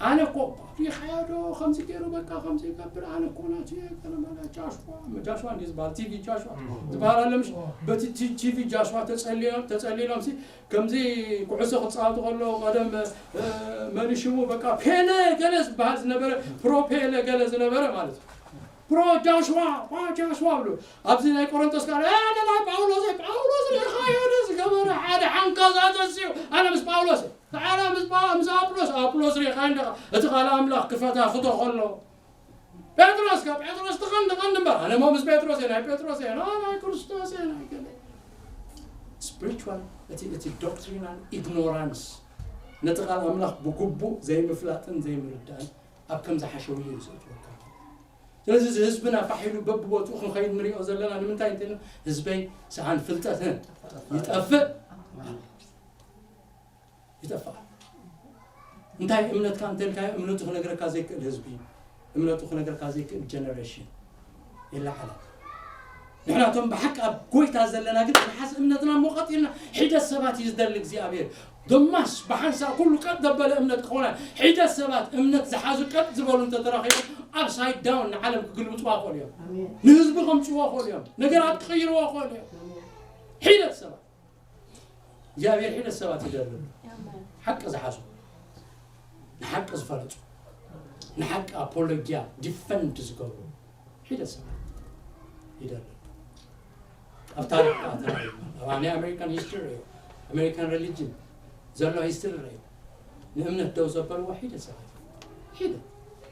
ኣነ እኮ ሪኻዮ ዶ ከምዚ ገይሩ፣ በቃ ከምዚ ይገብር፣ ኣነ እኮ ናቱ እየ፣ ገለ ማለት ጃሽዋ፣ ጃሽዋ እንድዩ ዝበሃል፣ ቲቪ ጃሽዋ እም። ዝበሃል ኣሎ ምሽ? እም። በቲ ቲ-፣ ቲቪ ጃሽዋ ተጸልዮ-፣ ተጸሊሎም ሲ፣ ከምዚ ኩዕሶ ክጻወቱ ከለዉ ቀደም፣ እ፣ መን ሽሙ በቃ ፔለ ገለ ዝበሃል ዝነበረ፣ ፕሮ ፔለ ገለ ዝነበረ ማለት እዩ። ፕሮ ጃሽዋ ፕሮ ጃሽዋ ብሉ። ኣብዚ ናይ ቆሮንቶስ ካል ሓደ ናይ ጳውሎስ ጳውሎስ ርኢኻዮ ዝገበረ ሓደ ሓንካዛ ተስዩ ኣነ ምስ ጳውሎስ ኣነ ምስ ጳ- ምስ ኣጵሎስ ኣጵሎስ ርኢኻ እንደ እቲ ቃል ኣምላኽ ክፈታ ፍቶ ከሎ ጴጥሮስ ካብ ጴጥሮስ ትቐንዲ ቀንዲ እምበር ኣነ ሞ ምስ ጴጥሮስ እየ ናይ ጴጥሮስ እየ ናይ ክርስቶስ እየ ናይ ገለ spiritual እቲ እቲ doctrinal ignorance ነቲ ቃል ኣምላኽ ብግቡእ ዘይምፍላጥን ዘይምርዳእን ኣብ ከም ዝሓሸውዩ እዩ ዘእትወካ። ስለዚ እዚ ህዝብና ፋሕ ኢሉ በብቦትኡ ክንኸይድ ንሪኦ ዘለና ንምንታይ እንተ ህዝበይ ሰኣን ፍልጠት ይጠፍእ ይጠፍእ። እንታይ እምነትካ እንተልካዮ እምነቱ ክነግረካ ዘይክእል ህዝቢ እምነቱ ክነግረካ ዘይክእል generation ይለዓለ። ንሕናቶም ብሓቂ ኣብ ጎይታ ዘለና ግን ንሓስ እምነትና ሞቐጥ ኢልና ሒደት ሰባት እዩ ዝደሊ እግዚኣብሔር። ዶማስ ብሓንሳእ ኩሉ ቀጥ ዘበለ እምነት ክኾነ ሒደት ሰባት እምነት ዝሓዙ ቀጥ ዝበሉ እንተተረኺቡ upside down ንዓለም ክግልብጥዋ ክእሉ እዮም። ንህዝቢ ከምፅዎ ክእሉ እዮም። ነገራት ክቕይርዎ ክእሉ እዮም። ሒደት ሰባት እግዚኣብሔር ሒደት ሰባት ይደሊ። ሓቂ ዝሓዙ ንሓቂ ዝፈለጡ ንሓቂ ኣፖሎጊያ ዲፈንድ ዝገብሩ ሒደት ሰባት ይደሊ። ኣብ ታሪክ ተራእዩ ናይ ኣሜሪካን ሂስትሪ ዩ ኣሜሪካን ሪሊጅን ዘሎ ሂስትሪ ዩ ንእምነት ደው ዘበልዎ ሒደት ሰባት ሒደት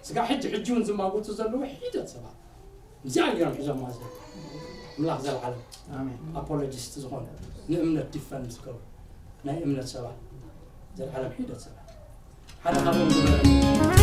ስጋ ሕጂ ሕጂ እውን ዝማጎቱ ዘለዉ ሒደት ሰባት እዚኣ እዮም ሒዞም ማለት ኣምላኽ ዘለዓለም ኣፖሎጂስት ዝኾኑ ንእምነት ዲፈንድ ዝገብሩ ናይ እምነት ሰባት ዘለዓለም ሒደት ሰባት ሓደ ካብኦም ዝበለ